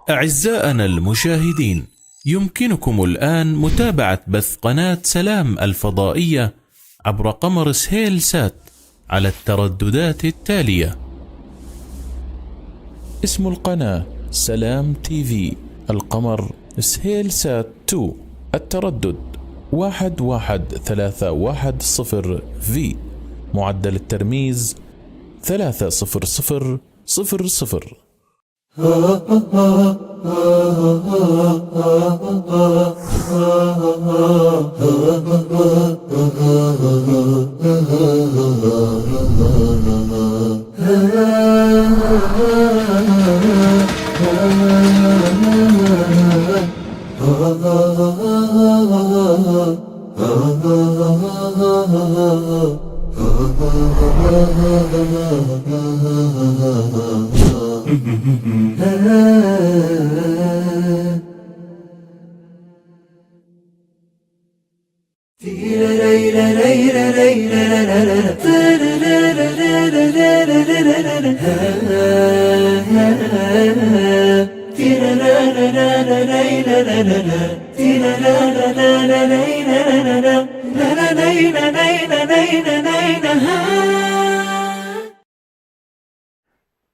أعزائنا المشاهدين، يمكنكم الآن متابعة بث قناة سلام الفضائية عبر قمر سهيل سات على الترددات التالية. اسم القناة سلام تي في، القمر سهيل سات تو، التردد واحد واحد ثلاثة واحد صفر في، معدل الترميز ثلاثة صفر صفر صفر صفر.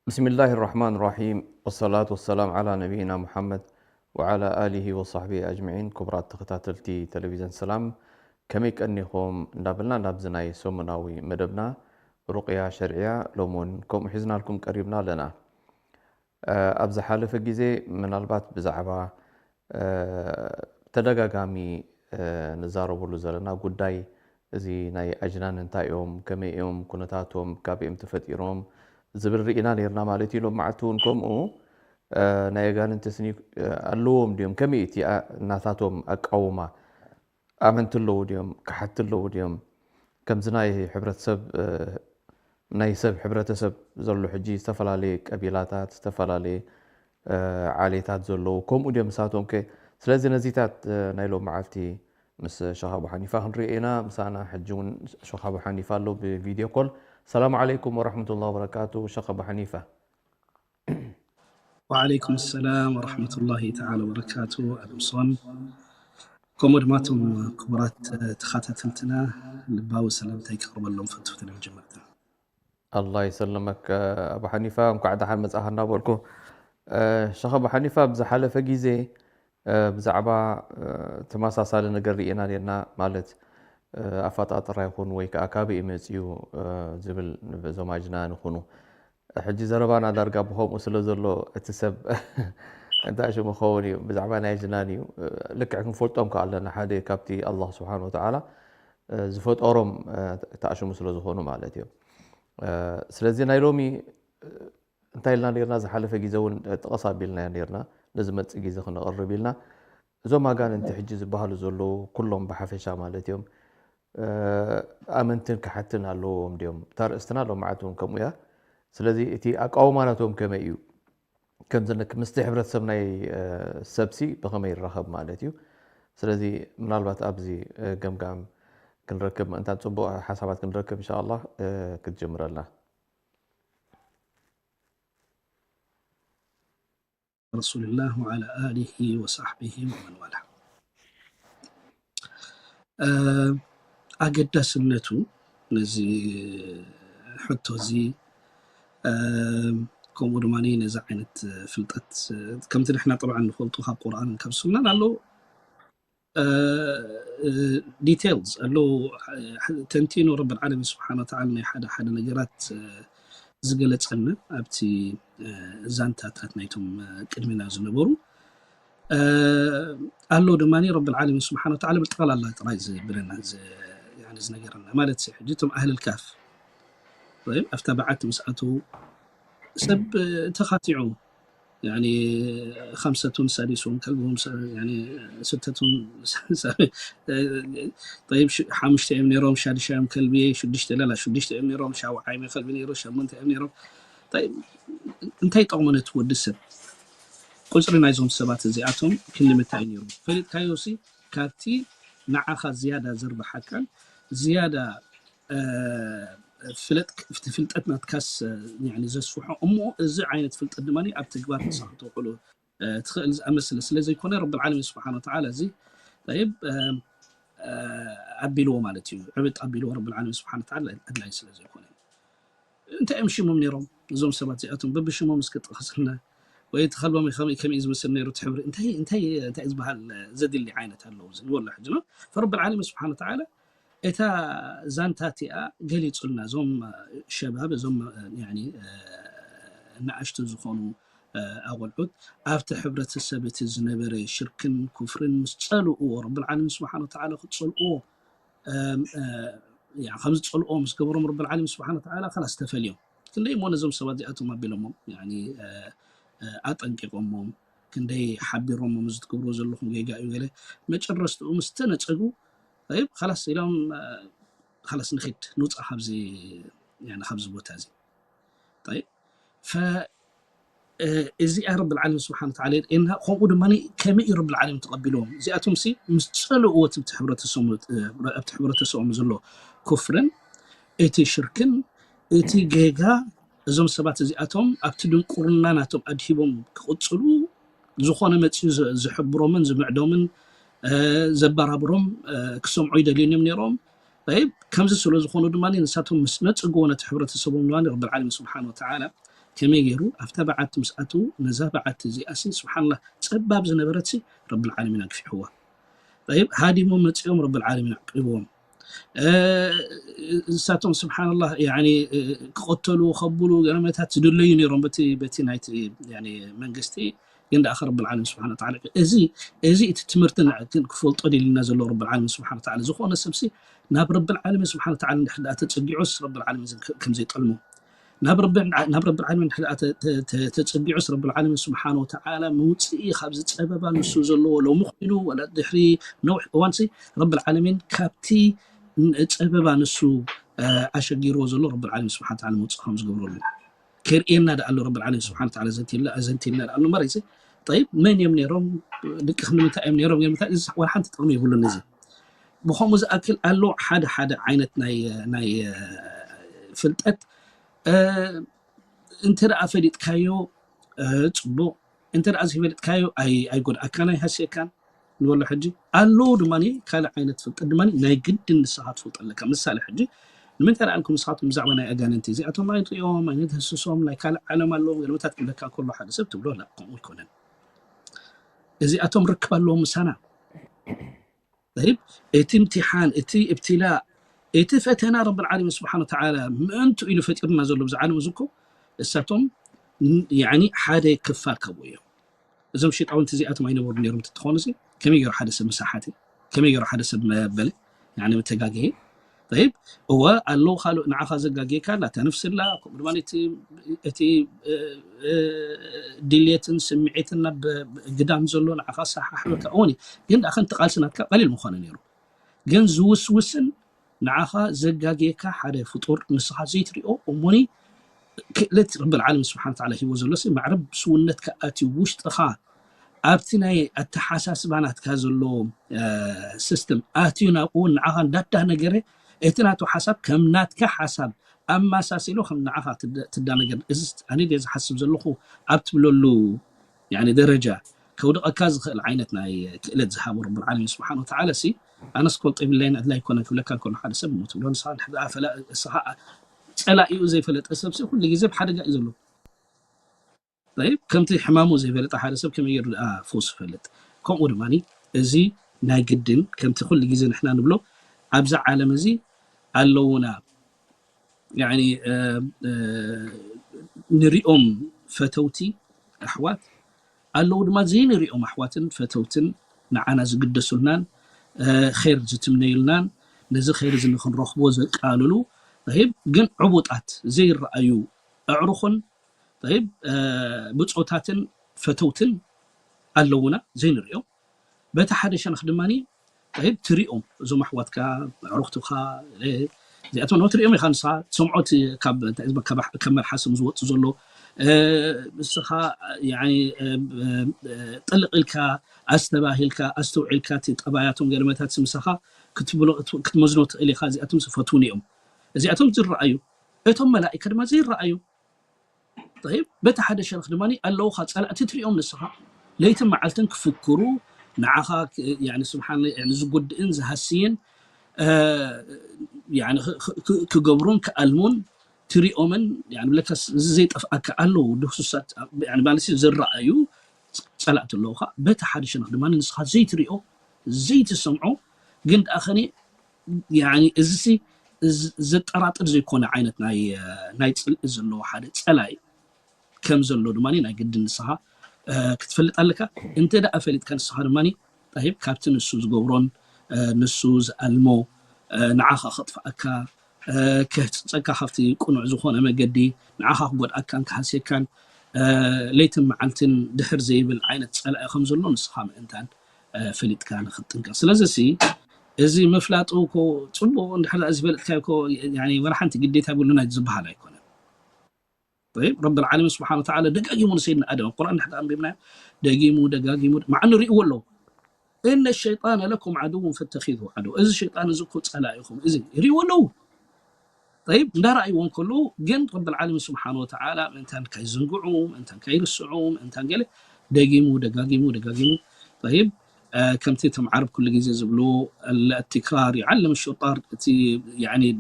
بسم الله الرحمن الرحيم، والصلاة والسلام على نبينا محمد وعلى آله وصحبه أجمعين. ክቡራት ተኸታተልቲ ቴሌቪዥን ሰላም፣ ከመይ ቀኒኹም እንዳበልና ናብዚ ናይ ሰሙናዊ መደብና ሩቕያ ሸርዕያ ሎሚ እውን ከምኡ ሒዝናልኩም ቀሪብና ኣለና። እ፣ ኣብ ዝሓለፈ ግዜ ምናልባት ብዛዕባ፣ እ፣ ተደጋጋሚ፣ እ፣ ንዛረበሉ ዘለና ጉዳይ እዚ ናይ ኣጅናን እንታይ እዮም፣ ከመይ እዮም ኩነታቶም፣ ካበይ እዮም ተፈጢሮም ዝብል ርኢና ነይርና ማለት እዩ። ሎም መዓልቲ እውን ከምኡ፣ እ፣ ናይ ኣጋንንቲ ስኒ፣ እ፣ ኣለዎም ድዮም፣ ከመይ እቲ፣ እ፣ ናታቶም ኣቃውማ፣ ኣመንቲ ኣለዉ ድዮም፣ ከሓድቲ ኣለዉ ድዮም፣ ከምዚ ናይ ሕብረተሰብ፣ እ፣ ናይ ሰብ ሕብረተሰብ ዘሎ ሕጂ ዝተፈላለየ ቀቢላታት፣ ዝተፈላለየ፣ እ፣ ዓሌታት ዘለዉ፣ ከምኡ ድዮም ንሳቶም ከ? ስለዚ ነዚታት፣ እ፣ ናይ ሎም መዓልቲ ምስ ሸኽ ኣቡ ሓኒፋ ክንሪኦ ኢና። ምሳና ሕጂ እውን ሸኽ ኣቡ ሓኒፋ ኣሎ ብቪድዮ ኮል። ሰላም ዓለይኩም ወረሕመቱላሂ ወበረካቱ፣ ሸኽ ኣቡ ሓኒፋ። ወዓለይኩም ሰላም ወረሕመቱላሂ ተዓላ ወበረካቱ። ኣድምሶን ከምኡ ድማ እቶም ክቡራት ተኸታተልትና ልባዊ ሰላምታይ ከቕርበሎም ፈቱ። ተለምጀመርታ ኣላህ ይሰልመክ ኣቡ ሓኒፋ፣ እንኳዕ ደሓን መጻኻ እናበልኩ፣ እ፣ ሸኽ ኣቡ ሓኒፋ፣ ብዝሓለፈ ግዜ፣ እ፣ ብዛዕባ፣ እ፣ ተመሳሳሊ ነገር ርኢና ኔርና፣ ማለት፣ እ፣ ኣፈጣጥራ ይኹን ወይ ከኣ ካበይ እዩ መጺኡ፣ እ፣ ዝብል፣ እዞም ኣጅናን ይኹኑ። ሕጂ ዘረባና ዳርጋ ብኸምኡ ስለ ዘሎ፣ እቲ ሰብ እንታይ ሽሙ ክኸውን እዩ፣ ብዛዕባ ናይ ኣጅናን እዩ። እ፣ ልክዕ ክንፈልጦም ከኣ ኣለና፣ ሓደ ካብቲ ኣላህ ስብሓን ወተዓላ፣ እ፣ ዝፈጠሮም፣ እ፣ ተኣሽሙ ስለ ዝኾኑ ማለት እዮም። እ፣ ስለዚ ናይ ሎሚ፣ እ፣ እንታይ ኢልና ኔርና፣ ዝሓለፈ ግዜ እውን ጥቕስ ኣቢልና ኔርና፣ ንዝመጽእ ግዜ ክነቕርብ ኢልና። እዞም ኣጋንንቲ ሕጂ ዝበሃሉ ዘለዉ ኩሎም ብሓፈሻ ማለት እዮም፣ እ፣ ኣመንትን ከሓድትን ኣለዎም ድዮም? እታ ርእስትና ሎማዓንቲ እውን ከምኡ እያ። ስለዚ እቲ ኣቃውማ ናቶም ከመይ እዩ? ከምዚ ነ-፣ ምስቲ ሕብረተሰብ ናይ፣ እ፣ ሰብሲ ብኸመይ ይራኸብ ማለት እዩ? ስለዚ ምናልባት ኣብዚ፣ እ፣ ገምጋም ክንረክብ ምእንታን ጽቡቕ ሓሳባት ክንረክብ ኢንሻኣላህ፣ እ፣ ክትጅምረልና። ረሱልላህ ወዓላ ኣሊሂ ወሳሕቢሂ ወመን ዋላ። እ፣ ኣገዳስነቱ ነዚ ሕቶ እዚ፣ እ፣ ከምኡ ድማ ነዚ ዓይነት ፍልጠት፣ እ፣ ከምቲ ንሕና ጠብዓ ንፈልጦ ካብ ቁርኣንን ካብ ሱናን ኣሎ፣ እ፣ እ፣ ዲቴልስ ኣሎ፣ እ፣ ተንቲኑ ረብል ዓለሚን ስብሓን ወተዓላ ናይ ሓደ ሓደ ነገራት፣ እ፣ ዝገለጸልና ኣብቲ፣ እ፣ ዛንታታት ናይቶም፣ እ፣ ቅድሚና ዝነበሩ፣ እ፣ ኣሎ ድማ ረብል ዓለሚን ስብሓን ወተዓላ ብጠቕላላ ጥራይ ዝብለና፣ ዝ-፣ ያኒ ዝነገረና ማለት ሕጂ እቶም ኣህልል ካፍ طيب ኣብታ በዓቲ ምስ ኣተዉ ሰብ ተኻቲዑ يعني خمسة سادسهم كلبهم يعني ستة طيب ሓሙሽተ እዮም ነይሮም ሻድሻዮም ከልቢ ሽዱሽተ ለላ ሽዱሽተ እዮም ነይሮም ሻውዓይም ከልቢ ነይሩ ሸሞንተ እዮም ነይሮም እንታይ ይጠቕሙ ነቲ ወዲ ሰብ ቁፅሪ ናይዞም ሰባት እዚኣቶም ክንዲ ምታይ ነይሩ ፈሊጥካዮ ሲ ካብቲ ንዓኻ ዝያዳ ዘርብሓካን ዝያዳ ፍለጥ ፍቲ ፍልጠት ናትካስ ዘስፍሖ እሞ እዚ ዓይነት ፍልጠት ድማ ኣብ ተግባር ንስኻ ከተውዕሎ ትኽእል ዝኣመስል ስለ ዘይኮነ ረብ ዓለሚን ስብሓን ወተዓላ እዚ ይብ ኣቢልዎ ማለት እዩ ዕብጥ ኣቢልዎ ረብ ዓለሚን ስብሓን ወተዓላ ኣድላይ ስለ ዘይኮነ እንታይ እዮም ሽሞም ነይሮም እዞም ሰባት እዚኣቶም በብሽሞም እስከ ጥቐስልና ወይ እቲ ከልቦም ከመይ ከመይ ዝመስል ነይሩ ትሕብሪ እንታይ እንታይ እንታይ ዝበሃል ዘድሊ ዓይነት ኣለዉ እዚ ንበሎ ሕጂ ነው ፈረብ ዓለሚን ስብሓን ወተዓላ እታ ዛንታ እቲኣ ገሊጹልና እዞም ሸባብ እዞም ንኣሽቱ ዝኾኑ ኣቆልዑት ኣብቲ ሕብረተሰብ እቲ ዝነበረ ሽርክን ኩፍርን ምስ ጸልእዎ ረብል ዓለሚን ስብሓን ወተዓላ ክጸልእዎ ከም ዝጸልእዎ ምስ ገበሮም ረብል ዓለሚን ስብሓን ወተዓላ ከላስ ተፈልዮም ክንደይ እሞ ነዞም ሰባት እዚኣቶም ኣቢሎሞም ኣጠንቂቆሞም ክንደይ ሓቢሮሞም እዚ ትገብርዎ ዘለኹም ጌጋ እዩ ገለ መጨረስትኡ ምስ ተነጸጉ طيب خلاص ኢሎም خلاص ንኺድ ንውፃእ ካብዚ ካብዚ ቦታ እዚ طيب እዚኣ ረብ ዓለሚን ስብሓን ወተዓላ የርእየና ከምኡ ድማ ከመይ እዩ ረብ ዓለሚን ተቐቢልዎም እዚኣቶም ሲ ምስ ፀልእዎ ኣብቲ ሕብረተሰቦም ዘሎ ኩፍርን እቲ ሽርክን እቲ ጌጋ እዞም ሰባት እዚኣቶም ኣብቲ ድንቁርና ናቶም ኣድሂቦም ክቕፅሉ ዝኾነ መፅኡ ዝሕብሮምን ዝምዕዶምን ዘበራብሮም ክሰምዑ ይደልዩን እዮም ነይሮም ይብ ከምዚ ስለ ዝኾኑ ድማ ንሳቶም ምስ ነፅግዎ ነቲ ሕብረተሰቦም ድማ ረብ ዓለሚን ስብሓን ወተዓላ ከመይ ገይሩ ኣብታ በዓቲ ምስ ኣትዉ ነዛ በዓቲ እዚኣ ሲ ስብሓንላ ፀባብ ዝነበረት ሲ ረብ ዓለሚን ኣግፊሕዋ ይብ ሃዲሞም መፅኦም ረብ ዓለሚን ኣቅሪብዎም ንሳቶም ስብሓንላ ክቐተሉ ከብሉ ገለመታት ዝድለዩ ነይሮም በቲ በቲ ናይቲ መንግስቲ ግን ደኣ ረብ ዓለሚን ስብሓን ወተዓላ እዚ እዚ እቲ ትምህርቲ ክፈልጦ ደልና ዘሎ ረብ ዓለሚን ስብሓን ወተዓላ ዝኾነ ሰብሲ ናብ ረብ ዓለሚን ስብሓን ወተዓላ እንድሕር ደኣ ተፀጊዑስ ረብ ዓለሚን ከም ዘይጠልሞ ናብ ረብ ዓለሚን እንድሕር ደኣ ተፀጊዑስ ረብ ዓለሚን ስብሓን ወተዓላ መውፅኢ ካብዚ ፀበባ ንሱ ዘለዎ ሎሚ ኮይኑ ወላ ድሕሪ ነውሕ እዋንሲ ረብ ዓለሚን ካብቲ ፀበባ ንሱ ኣሸጊርዎ ዘሎ ረብ ዓለሚን ስብሓን ወተዓላ መውፅኢ ከም ዝገብረሉ ከርእየና ደኣ ኣሎ ረብ ዓለሚን ስብሓን ወተዓላ ዘንቲልና ደኣ ኣሎ እምበር እዚ طيب መን እዮም ነይሮም ደቂ ክንዲ ምንታይ እዮም ነይሮም ገለ ምንታይ እዚ ወላ ሓንቲ ጥቕሚ የብሉን እዚ ብኸምኡ ዝኣክል ኣሎ ሓደ ሓደ ዓይነት ናይ ናይ ፍልጠት እንተ ደኣ ፈሊጥካዮ ፅቡቕ እንተ ደኣ ዘይፈሊጥካዮ ኣይጎድኣካን ኣይሃስየካን ንበሎ ሕጂ ኣለዉ ድማ ካልእ ዓይነት ፍልጠት ድማ ናይ ግድን ንስኻ ትፈልጦ ኣለካ ምሳሌ ሕጂ ንምንታይ ደኣ ንኩም ንስኻትኩም ብዛዕባ ናይ ኣጋንንቲ እዚኣቶም ኣይንሪኦም ኣይንድህስሶም ናይ ካልእ ዓለም ኣለዎም ገለመታት ክብለካ ከሎ ሓደ ሰብ ትብሎ ላ ከምኡ ኣይኮነን እዚኣቶም ርክብ ኣለዎም ምሳና ይብ እቲ እምትሓን እቲ እብትላእ እቲ ፈተና ረብ ዓለሚን ስብሓን ወተዓላ ምእንቱ ኢሉ ፈጢሩና ዘሎ ብዚ ዓለም እዚ እኮ እሳቶም ሓደ ክፋል ካብኡ እዮም እዞም ሸይጣውንቲ እዚኣቶም ኣይነበሩ ነይሮም ትኾኑ ከመይ ገይሩ ሓደ ሰብ ምሳሓቲ ከመይ ገይሩ ሓደ ሰብ መበለ ምተጋግየ ይብ እወ ኣለዉ ካልእ ንዓኻ ዘጋግየካ ኣላ እታ ነፍሲ ኣላ ከምኡ ድማ እቲ ድልየትን ስምዒትን ናብ ግዳም ዘሎ ንዓኻ ሳሓሕበካ እወን ግን ደኣ ከምቲ ቃልሲ ናትካ ቀሊል ምኾነ ነይሩ ግን ዝውስውስን ንዓኻ ዘጋግየካ ሓደ ፍጡር ንስኻ ዘይትሪኦ እሞኒ ክእለት ረብል ዓለሚን ስብሓን ወተዓላ ሂቦ ዘሎ ሲ ማዕረ ብስውነትካ ኣትዩ ውሽጥኻ ኣብቲ ናይ ኣተሓሳስባ ናትካ ዘሎ ስስተም ኣትዩ ናብኡ ንዓኻ እንዳዳ ነገረ እቲ ናቱ ሓሳብ ከም ናትካ ሓሳብ ኣመሳሲሉ ከም ንዓኻ ትዳ ነገር እዚ ኣነ ድየ ዝሓስብ ዘለኹ ኣብ ትብለሉ ደረጃ ከውድቐካ ዝኽእል ዓይነት ናይ ክእለት ዝሃቦ ረብል ዓለሚን ስብሓን ወተዓላ ሲ ኣነስ ኮልጦ የብለይን ኣድላይ ኮነ ክብለካ እንከሎ ሓደ ሰብ እሞ ትብሎ ንስኻ ንስኻ ፀላኢኡ ዘይፈለጠ ሰብ ሲ ኩሉ ግዜ ብሓደጋ እዩ ዘሎ طيب ከምቲ ሕማሙ ዘይፈለጠ ሓደ ሰብ ከመይ ገይሩ ደኣ ፈውስ ይፈልጥ ከምኡ ድማ እዚ ናይ ግድን ከምቲ ኩሉ ግዜ ንሕና ንብሎ ኣብዚ ዓለም እዚ ኣለውና ንሪኦም ፈተውቲ ኣሕዋት ኣለዉ ድማ ዘይንሪኦም ኣሕዋትን ፈተውትን ንዓና ዝግደሱልናን ር ዝትምነዩልናን ነዚ ር እዚ ንክንረኽቦ ዘቃልሉ طيب ግን ዕቡጣት ዘይረኣዩ ኣዕሩኽን طيب ብጾታትን ፈተውትን ኣለውና ዘይንሪኦም። በቲ ሓደ ሸነኽ ድማ طيب ትሪኦም እዞም ኣሕዋትካ ኣዕሩኽትኻ እዚኣቶም ትሪኦም ኢኻ ንስኻ ትሰምዖ ካብ መልሓሶም ዝወፅ ዘሎ ንስኻ ጥልቕ ኢልካ ኣስተባሂልካ ኣስተውዒልካ እቲ ጠባያቶም ገለመታት ምሳኻ ክትመዝኖ ትኽእል ኢኻ። እዚኣቶም ፈትውኒ እዮም። እዚኣቶም ዝረኣዩ እቶም መላኢካ ድማ ዘይረኣዩ طيب በቲ ሓደ ሸነኽ ድማ ኣለውኻ ጸላእቲ ትሪኦም ንስኻ ለይትን መዓልትን ክፍክሩ ንዓኻ ስብሓን ዝጉድእን ዝሃስይን ክገብሩን ክኣልሙን ትሪኦምን ብለካስ እዚ ዘይጠፍኣካ ኣለዉ ድህሱሳት ማለት ዝረኣዩ ጸላእቲ ኣለውኻ። በቲ ሓደ ሸነኽ ድማ ንስኻ ዘይትሪኦ ዘይትሰምዖ ግን ደኣ ኸኒ እዚ ዘጠራጥር ዘይኮነ ዓይነት ናይ ፅልኢ ዘለዎ ሓደ ፀላይ ከም ዘሎ ድማ ናይ ግድን ንስኻ ክትፈልጥ ኣለካ። እንተ ደኣ ፈሊጥካ ንስኻ ድማ ጣይብ ካብቲ ንሱ ዝገብሮን ንሱ ዝኣልሞ ንዓኻ ከጥፍኣካ ከህፅፀካ ካብቲ ቅኑዕ ዝኾነ መገዲ ንዓኻ ክጎድኣካን ክሃስየካን ለይትን መዓልትን ድሕር ዘይብል ዓይነት ፀላኢ ከም ዘሎ ንስኻ ምእንታን ፈሊጥካ ንክትጥንቀቕ። ስለዚ ሲ እዚ ምፍላጡ እኮ ፅቡቕ እንድሕር ዝፈለጥካዮ እኮ ወላ ሓንቲ ግዴታ ብሉና ዝበሃል ኣይኮነን። طيب رب العالمين سبحانه وتعالى ደጋጊሙ ንሰይድና ኣደም ኣብ ቁርኣን እንድሕር ኣንቢብናዮ ደጊሙ ደጋጊሙ ማዓ ንሪእዎ ኣለዉ إن الشيطان لكم عدو فاتخذوه عدوا እዚ ሸይጣን እዚ እኮ ፀላኢኹም እዚ ይሪእዎ ኣለዉ طيب እንዳረኣይዎ እንከለዉ ግን ረብ ልዓለሚን ስብሓን ወተዓላ ምእንታን ካይዝንግዑ ምእንታን ካይርስዑ ምእንታን ገለ ደጊሙ ደጋጊሙ ደጋጊሙ طيب ከምቲ እቶም ዓረብ ኩሉ ግዜ ዝብሉ التكرار يعلم الشطار እቲ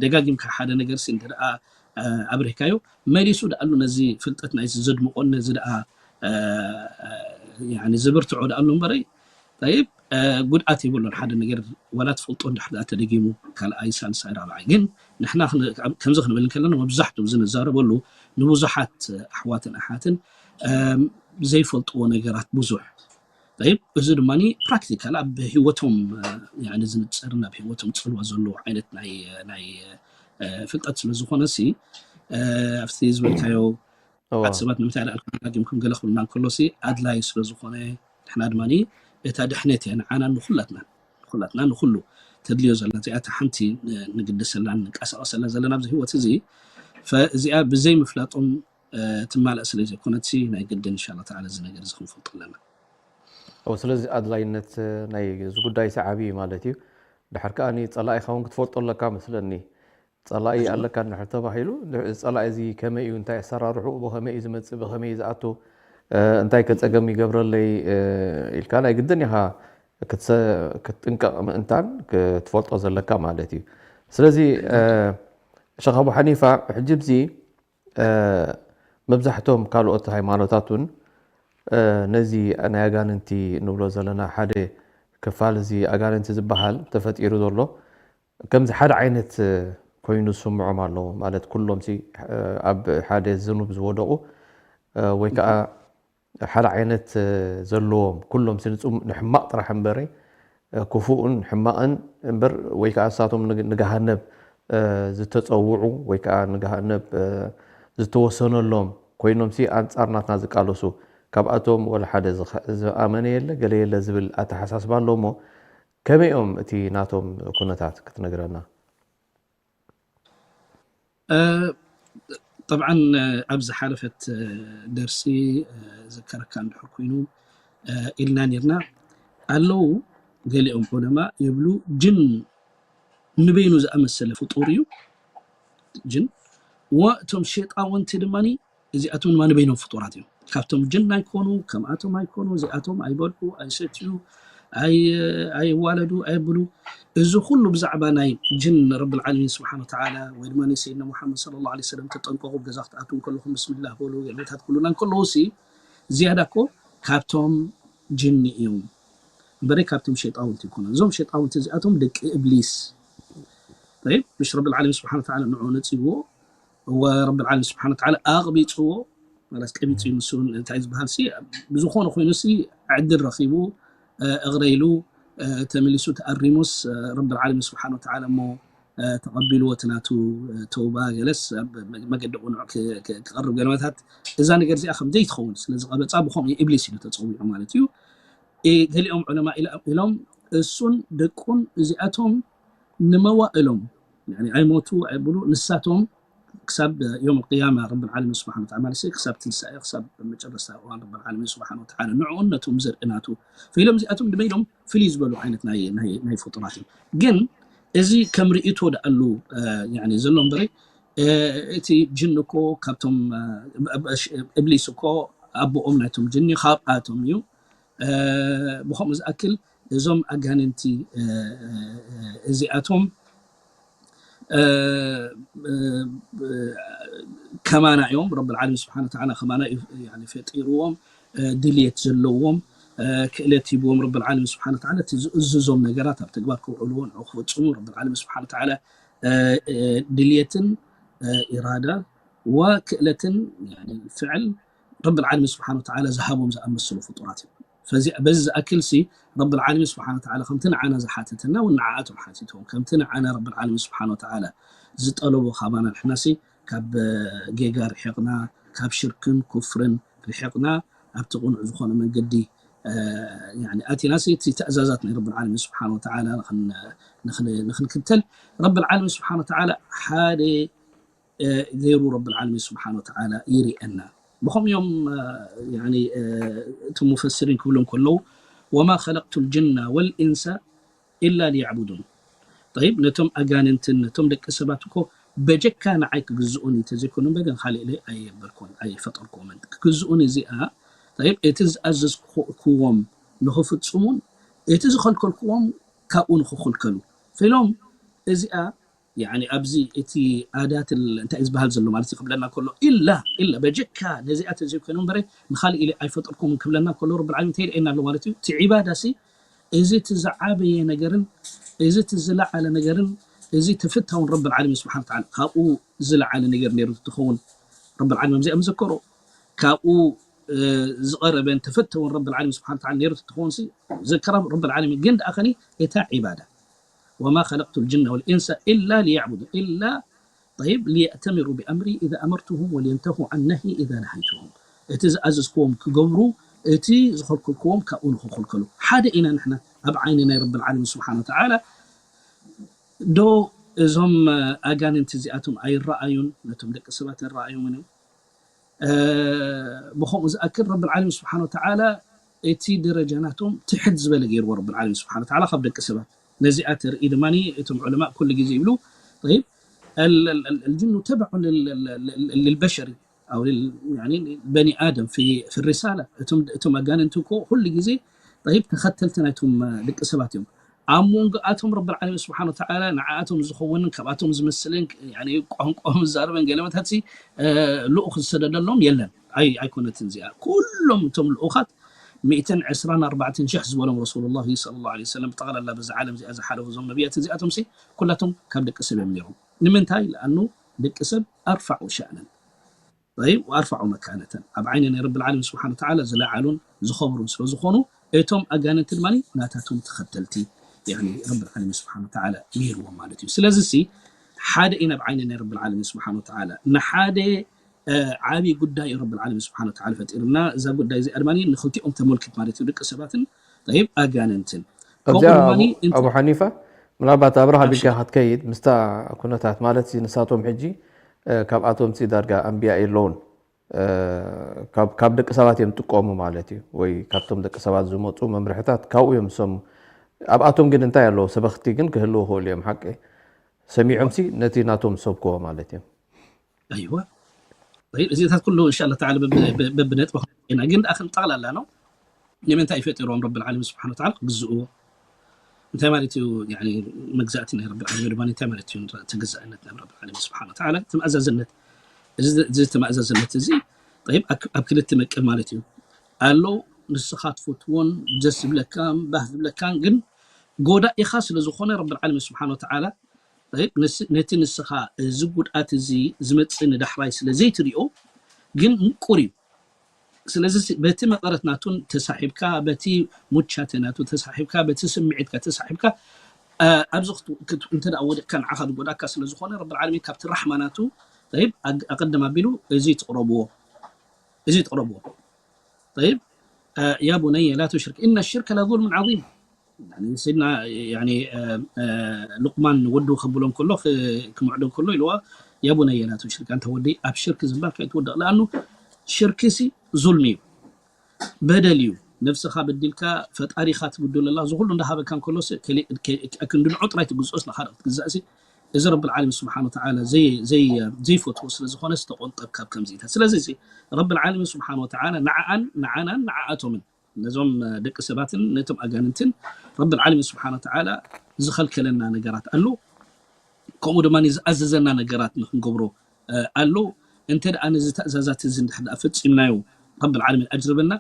ደጋጊምካ ሓደ ነገር ሲ እንተ ኣብሪህካዮ መሊሱ ደኣሉ ነዚ ፍልጠት ናይዚ ዘድምቆ ነዚ ደኣ ዘብርትዖ ደኣሉ እምበረይ طيب ጉድኣት የብሉን ሓደ ነገር ዋላ ትፈልጦ እንድሕር ደኣ ተደጊሙ ካልኣይ ሳልሳይ ራብዓይ ግን ንሕና ከምዚ ክንብል እንከለና መብዛሕትኡ እዚ ንዛረበሉ ንብዙሓት ኣሕዋትን ኣሓትን ዘይፈልጥዎ ነገራት ብዙሕ طيب እዚ ድማ ፕራክቲካል ኣብ ህይወቶም ዝንፀርን ኣብ ህይወቶም ፅልዋ ዘለዎ ዓይነት ናይ ፍልጠት ስለ ዝኾነ ሲ ኣብቲ ዝበልካዮ ኣት ሰባት ንምንታይ ደኣ ደጋጊምኩም ገለ ክብልና እንከሎ ሲ ኣድላይ ስለ ዝኾነ ንሕና ድማ እታ ድሕነት እያ ንዓና ንኩላትና ንኩላትና ንኩሉ ተድልዮ ዘላ እዚኣ እታ ሓንቲ ንግደሰላ ንንቀሳቀሰላ ዘለና ኣብዚ ህይወት እዚ እዚኣ ብዘይ ምፍላጦም ትማላእ ስለ ዘይኮነት ሲ ናይ ግድን እንሻላ ተዓላ እዚ ነገር እዚ ክንፈልጦ ኣለና። ስለዚ ኣድላይነት ናይ እዚ ጉዳይ ሲ ዓብዪ ማለት እዩ። ድሕር ከኣ ጸላኢኻ እውን ክትፈልጦ ኣለካ መስለኒ። ጸላኢ ኣለካ እንድሕር ተባሂሉ፣ እዚ ጸላኢ እዚ ከመይ እዩ፣ እንታይ ኣሰራርሕኡ፣ ብኸመይ እዩ ዝመጽእ፣ ብኸመይ እዩ ዝኣቱ፣ እንታይ ከ ጸገም ይገብረለይ ኢልካ ናይ ግድን ኢኻ ክትጥንቀቕ ምእንታን ክትፈልጦ ዘለካ ማለት እዩ። ስለዚ ሸኽ ኣቡ ሓኒፋ ሕጂ ብዚ መብዛሕቶም ካልኦት ሃይማኖታት እውን ነዚ ናይ ኣጋንንቲ ንብሎ ዘለና ሓደ ክፋል እዚ ኣጋንንቲ ዝበሃል ተፈጢሩ ዘሎ ከምዚ ሓደ ዓይነት ኮይኑ ዝስምዖም ኣለዉ ማለት ኩሎም ሲ ኣብ ሓደ ዝኑብ ዝወደቑ ወይ ከዓ ሓደ ዓይነት ዘለዎም ኩሎም ሲ ንሕማቕ ጥራሕ እምበረ ክፉእን ሕማቕን እምበር ወይ ከዓ እሳቶም ንገሃነብ ዝተፀውዑ ወይ ከዓ ንገሃነብ ዝተወሰነሎም ኮይኖም ሲ ኣንፃር ናትና ዝቃለሱ ካብኣቶም ወላ ሓደ ዝኣመነ የለ ገለ የለ ዝብል ኣተሓሳስባ ኣሎ እሞ ከመይ እዮም እቲ ናቶም ኩነታት ክትነግረና? ጠብዓን ኣብ ዝሓለፈት ደርሲ ዘከረካ እንድሕር ኮይኑ ኢልና ኔርና ኣለዉ ገሊኦም ዑለማ ይብሉ ጅን ንበይኑ ዝኣመሰለ ፍጡር እዩ ጅን ወእቶም ሸጣውንቲ ድማ እዚኣቶም ድማ ንበይኖም ፍጡራት እዮም ካብቶም ጅን ኣይኮኑ ከምኣቶም ኣይኮኑ እዚኣቶም ኣይበልዑ ኣይሰትዩ ኣይዋለዱ ኣየብሉ እዚ ኩሉ ብዛዕባ ናይ ጅን ረብ ልዓለሚን ስብሓን ወተዓላ ወይ ድማ ሰይድና ሙሓመድ ስለ ላ ሰለም ተጠንቀቁ ገዛ ክትኣትዉ ከለኹም ብስሚላህ በሉ ገለታት ክብሉና እንከለዉ ሲ ዝያዳ እኮ ካብቶም ጅኒ እዮም እምበረይ ካብቶም ሸጣውንቲ ይኮኑ እዞም ሸጣውንቲ እዚኣቶም ደቂ እብሊስ طيب مش رب العالمين سبحانه وتعالى ንዑ ነፅዎ ورب العالمين سبحانه وتعالى ኣቕቢፅዎ ማለት ቀቢፁ እዩ ንሱ እንታይ ዝበሃል ሲ ብዝኾነ ኮይኑ ሲ ዕድል ረኺቡ እቕረ ኢሉ ተመሊሱ ተኣሪሙስ ረብ العالمين سبحانه وتعالى እሞ ተቐቢልዎ እቲ ናቱ ተውባ ገለስ ኣብ መገዲ ቁኑዕ ክቐርብ ገለመታት እዛ ነገር እዚኣ ከም ዘይትኸውን ስለ ዝቐበፃ ብኸምኡ ኢብሊስ ኢሉ ተፀዊዑ ማለት እዩ። ገሊኦም ዑለማ ኢሎም እሱን ደቁን እዚኣቶም ንመዋእሎም ኣይሞቱ ኣይብሉ ንሳቶም ክሳብ ዮም ቅያማ ረብ ዓለሚን ስብሓን ወተዓላ ማለት ክሳብ ትንሳኤ ክሳብ መጨረስታ እዋን ረብ ዓለሚን ስብሓን ወተዓላ ንዕኡን ነቶም ዘርኢ ናቱ ፈኢሎም እዚኣቶም ድመ ኢሎም ፍልይ ዝበሉ ዓይነት ናይ ፍጡራት እዮም። ግን እዚ ከም ርእቶ ደኣሉ ዘሎ እምበረ እቲ ጅን እኮ ካብቶም እብሊስ እኮ ኣቦኦም ናይቶም ጅኒ ካብኣቶም እዩ። ብኸምኡ ዝኣክል እዞም ኣጋንንቲ እዚኣቶም ከማና እዮም። ረብ ዓለሚን ስብሓን ወተዓላ ከማና እዩ ፈጢርዎም። ድልየት ዘለዎም ክእለት ሂብዎም ረብ ዓለሚን ስብሓን ወተዓላ እቲ ዝእዝዞም ነገራት ኣብ ተግባር ከውዕልዎ ንዑ ክፍፅሙ ረብ ዓለሚን ስብሓን ወተዓላ ድልየትን ኢራዳ ወክእለትን ፍዕል ረብ ዓለሚን ስብሓን ወተዓላ ዝሃቦም ዝኣመስሉ ፍጡራት እዮም። በዚ ዝኣክል ሲ ረብ ዓለሚን ስብሓን ወተዓላ ከምቲ ንዓና ዝሓተተና እውን ንዓኣቶም ሓቲትዎም ከምቲ ንዓና ረብ ዓለሚን ስብሓን ወተዓላ ዝጠለቦ ካባና ንሕና ሲ ካብ ጌጋ ርሒቕና ካብ ሽርክን ኩፍርን ርሒቕና ኣብቲ ቁኑዕ ዝኾነ መንገዲ ኣቲና ሲ እቲ ትእዛዛት ናይ ረብ ዓለሚን ስብሓን ወተዓላ ንኽንክተል ረብ ዓለሚን ስብሓን ወተዓላ ሓደ ገይሩ ረብ ዓለሚን ስብሓን ወተዓላ ይርአና። ብኸም እዮም እቲ ሙፈስሪን ክብሉ ከለዉ ወማ ከለቅቱ ልጅና ወልኢንሳ ኢላ ሊያዕቡዱን። ጠይብ ነቶም ኣጋንንትን ነቶም ደቂ ሰባት እኮ በጀካ ንዓይ ክግዝኡን እዩ ተዘይኮኑ እምበር ካልእ ኢለ ኣየበልኩን ኣይፈጠርኩዎምን። ክግዝኡን እዚኣ ጠይብ እቲ ዝኣዘዝኩዎም ንኽፍጽሙን እቲ ዝኸልከልኩዎም ካብኡ ንኽኽልከሉ። ፈኢሎም እዚኣ ያኒ ኣብዚ እቲ ኣዳት እንታይ ዝበሃል ዘሎ ማለት ክብለና ከሎ ኢላ ኢላ በጀካ ነዚኣ ተዘይኮይኑ እምበረ ንኻልእ ኢለ ኣይፈጠርኩምን ክብለና ከሎ ረብ ዓለሚን እንታይ ይርእየና ኣሎ ማለት እዩ። እቲ ዒባዳ ሲ እዚ እቲ ዝዓበየ ነገርን እዚ እቲ ዝለዓለ ነገርን እዚ ተፈታውን ረብ ዓለሚን ስብሓን ወተዓላ ካብኡ ዝለዓለ ነገር ነይሩ ትኸውን ረብ ዓለሚን ኣብዚኣ ምዘከሮ ካብኡ ዝቐረበን ተፈተውን ረብ ዓለሚን ስብሓን ወተዓላ ነይሩ ትኸውን ሲ ዘከራ ረብ ዓለሚን ግን ደኣ ኸኒ እታ ዒባዳ وما خلقت الجن والإنس إلا ليعبدون إلا طيب ليأتمروا بأمري إذا أمرتهم ولينتهوا عن نهي إذا نهيتهم። እቲ ዝኣዘዝክዎም ክገብሩ እቲ ዝኸልከልክዎም ካብኡ ንኽኽልከሉ ሓደ ኢና ንሕና ኣብ ዓይኒ ናይ ረብ ዓለሚን ስብሓን ወተዓላ። ዶ እዞም ኣጋንንቲ እዚኣቶም ኣይረኣዩን ነቶም ደቂ ሰባት ኣይረኣዮምን እዮም። ብኸምኡ ዝኣክል ረብ ዓለሚን ስብሓን ወተዓላ እቲ ደረጃ ናቶም ትሕት ዝበለ ገይርዎ ረብ ዓለሚን ስብሓን ወተዓላ ካብ ደቂ ሰባት። ነዚኣ ተርኢ ድማ እቶም ዑለማ ኩሉ ግዜ ይብሉ طيب الجن تبع للبشر أو بني آدم في الرسالة እቶም ኣጋንንቲ እኮ ኩሉ ግዜ طيب ተኸተልቲ ናይቶም ደቂ ሰባት እዮም። ኣብ መንጎኣቶም ረብ ዓለሚን ስብሓን ወተዓላ ንዓኣቶም ዝኸውንን ካብኣቶም ዝመስልን ቋንቋኦም ዝዛረበን ገለመታት ልኡኽ ዝሰደደሎም የለን። ኣይኮነትን እዚኣ ኩሎም እቶም ልኡኻት ሚእትን ዕስራን ኣርባዕተን ሽሕ ዝበሎም ረሱሉላሂ ሰለላሁ ዐለይሂ ወሰለም ብጠቕላላ በዛ ዓለም እዚኣ ዝሓለፉ እዞም ነቢያት እዚኣቶም ሲ ኩላቶም ካብ ደቂ ሰብ እዮም ነይሮም። ንምንታይ? ለኣኑ ደቂ ሰብ ኣርፋዑ ሸእነን طيب وأرفع مكانة ኣብ ዓይኒ ናይ ረብል ዓለሚን ስብሓን ወተዓላ ዝለዓሉን ዝኸብሩን ስለ ዝኾኑ እቶም ኣጋንንቲ ድማ ናታቶም ተኸተልቲ ረብል ዓለሚን ስብሓን ወተዓላ ነይርዎም ማለት እዩ። ስለዚ ሲ ሓደ ኢና ኣብ ዓይኒ ናይ ረብል ዓለሚን ስብሓን ወተዓላ ንሓደ ዓብዪ ጉዳይ እዩ ረብል ዓለሚን ስብሓን ወተዓላ ፈጢርና። እዛ ጉዳይ እዚኣ ድማ ንክልቲኦም ተመልክት ማለት እዩ፣ ደቂ ሰባትን ኣጋንንትን። ከምኡ እዚኣ ድማ ኣቡ- ኣቡ ሓኒፋ ምናልባት ኣብርሃ ቢልካ ክትከይድ ምስታ ኩነታት ማለት ንሳቶም ሕጂ ካብኣቶም ሲ ዳርጋ ኣንብያ የለውን ካብ ደቂ ሰባት እዮም ጥቀሙ ማለት እዩ፣ ወይ ካብቶም ደቂ ሰባት ዝመፁ መምርሕታት ካብኡ እዮም ዝሰሙ። ኣብኣቶም ግን እንታይ ኣለዎ? ሰበኽቲ ግን ክህልው ክእሉ እዮም። ሓቂ ሰሚዖም ሲ ነቲ ናቶም ዝሰብክዎ ማለት እዮም። ኣይዋ እዚታት ኩሉ እንሻላ ተዓላ በብነጥቢ ኢና ግን ደኣ ክንጠቕላላ ነው። ንምንታይ ፈጢሮም ረብል ዓለሚን ስብሓን ወተዓላ ክግዝእዎ? እንታይ ማለት እዩ? መግዛእቲ ናይ ረብል ዓለሚን ድማ እንታይ ማለት እዩ? ተገዛእነት ናይ ረብል ዓለሚን ስብሓን ወተዓላ ተማእዛዝነት። እዚ ተማእዛዝነት እዚ ኣብ ክልተ መቀል ማለት እዩ ኣሎ። ንስኻ ትፈትዎን ደስ ዝብለካን ባህ ዝብለካን ግን ጎዳኢኻ ስለ ዝኾነ ረብል ዓለሚን ስብሓን ወተዓላ ነቲ ንስኻ እዚ ጉድኣት እዚ ዝመፅእ ንዳሕራይ ስለ ዘይትሪኦ ግን ምቁር እዩ። ስለዚ በቲ መቐረት ናቱን ተሳሒብካ በቲ ሙቻተ ናቱ ተሳሒብካ በቲ ስምዒትካ ተሳሒብካ ኣብዚ እንተ ወዲቕካ ንዓኻ ዝጎዳካ ስለ ዝኾነ ረብል ዓለሚን ካብቲ ራሕማ ናቱ ጠይብ ኣቀድም ኣቢሉ እዚ ትቕረብዎ እዚ ትቕረብዎ ጠይብ ያ ቡነየ ላ ቱሽርክ ኢነ ሽርከ ለዙልምን ዓዚም ስድና ሉቅማን ወዱ ከብሎ ከሎ ክምዕዶ ከሎ ኢልዋ ያ ቡነየ ላ ቱሽርክ ኣንተ ወደይ ኣብ ሽርክ ዝባል ከይትወድቕ ለኣኑ ሽርክሲ ዙልሚ እዩ በደል እዩ ነብስኻ በዲልካ ፈጣሪኻ ትብድለላ ዝኩሉ እንዳሃበካ እንከሎ ክንዲ ንዑ ጥራይ ትግዝኦስ ንኻልእ ክትግዛእሲ እዚ ረብል ዓለሚን ስብሓን ወተዓላ ዘይፈትዎ ስለ ዝኾነ ዝተቆንጠብ ካብ ከምዚኢታት ስለዚ ረብል ዓለሚን ስብሓን ወተዓላ ንዓኣን ንዓናን ንዓኣቶምን ነዞም ደቂ ሰባትን ነቶም ኣጋንንትን ረብል ዓለሚን ስብሓን ወተዓላ ዝኸልከለና ነገራት ኣሎ ከምኡ ድማ ዝኣዘዘና ነገራት ንክንገብሮ ኣሎ እንተ ደኣ ነዚ ትእዛዛት እዚ እንድሕር ደኣ ፈጺምናዮ ረብል ዓለሚን ኣጅርበና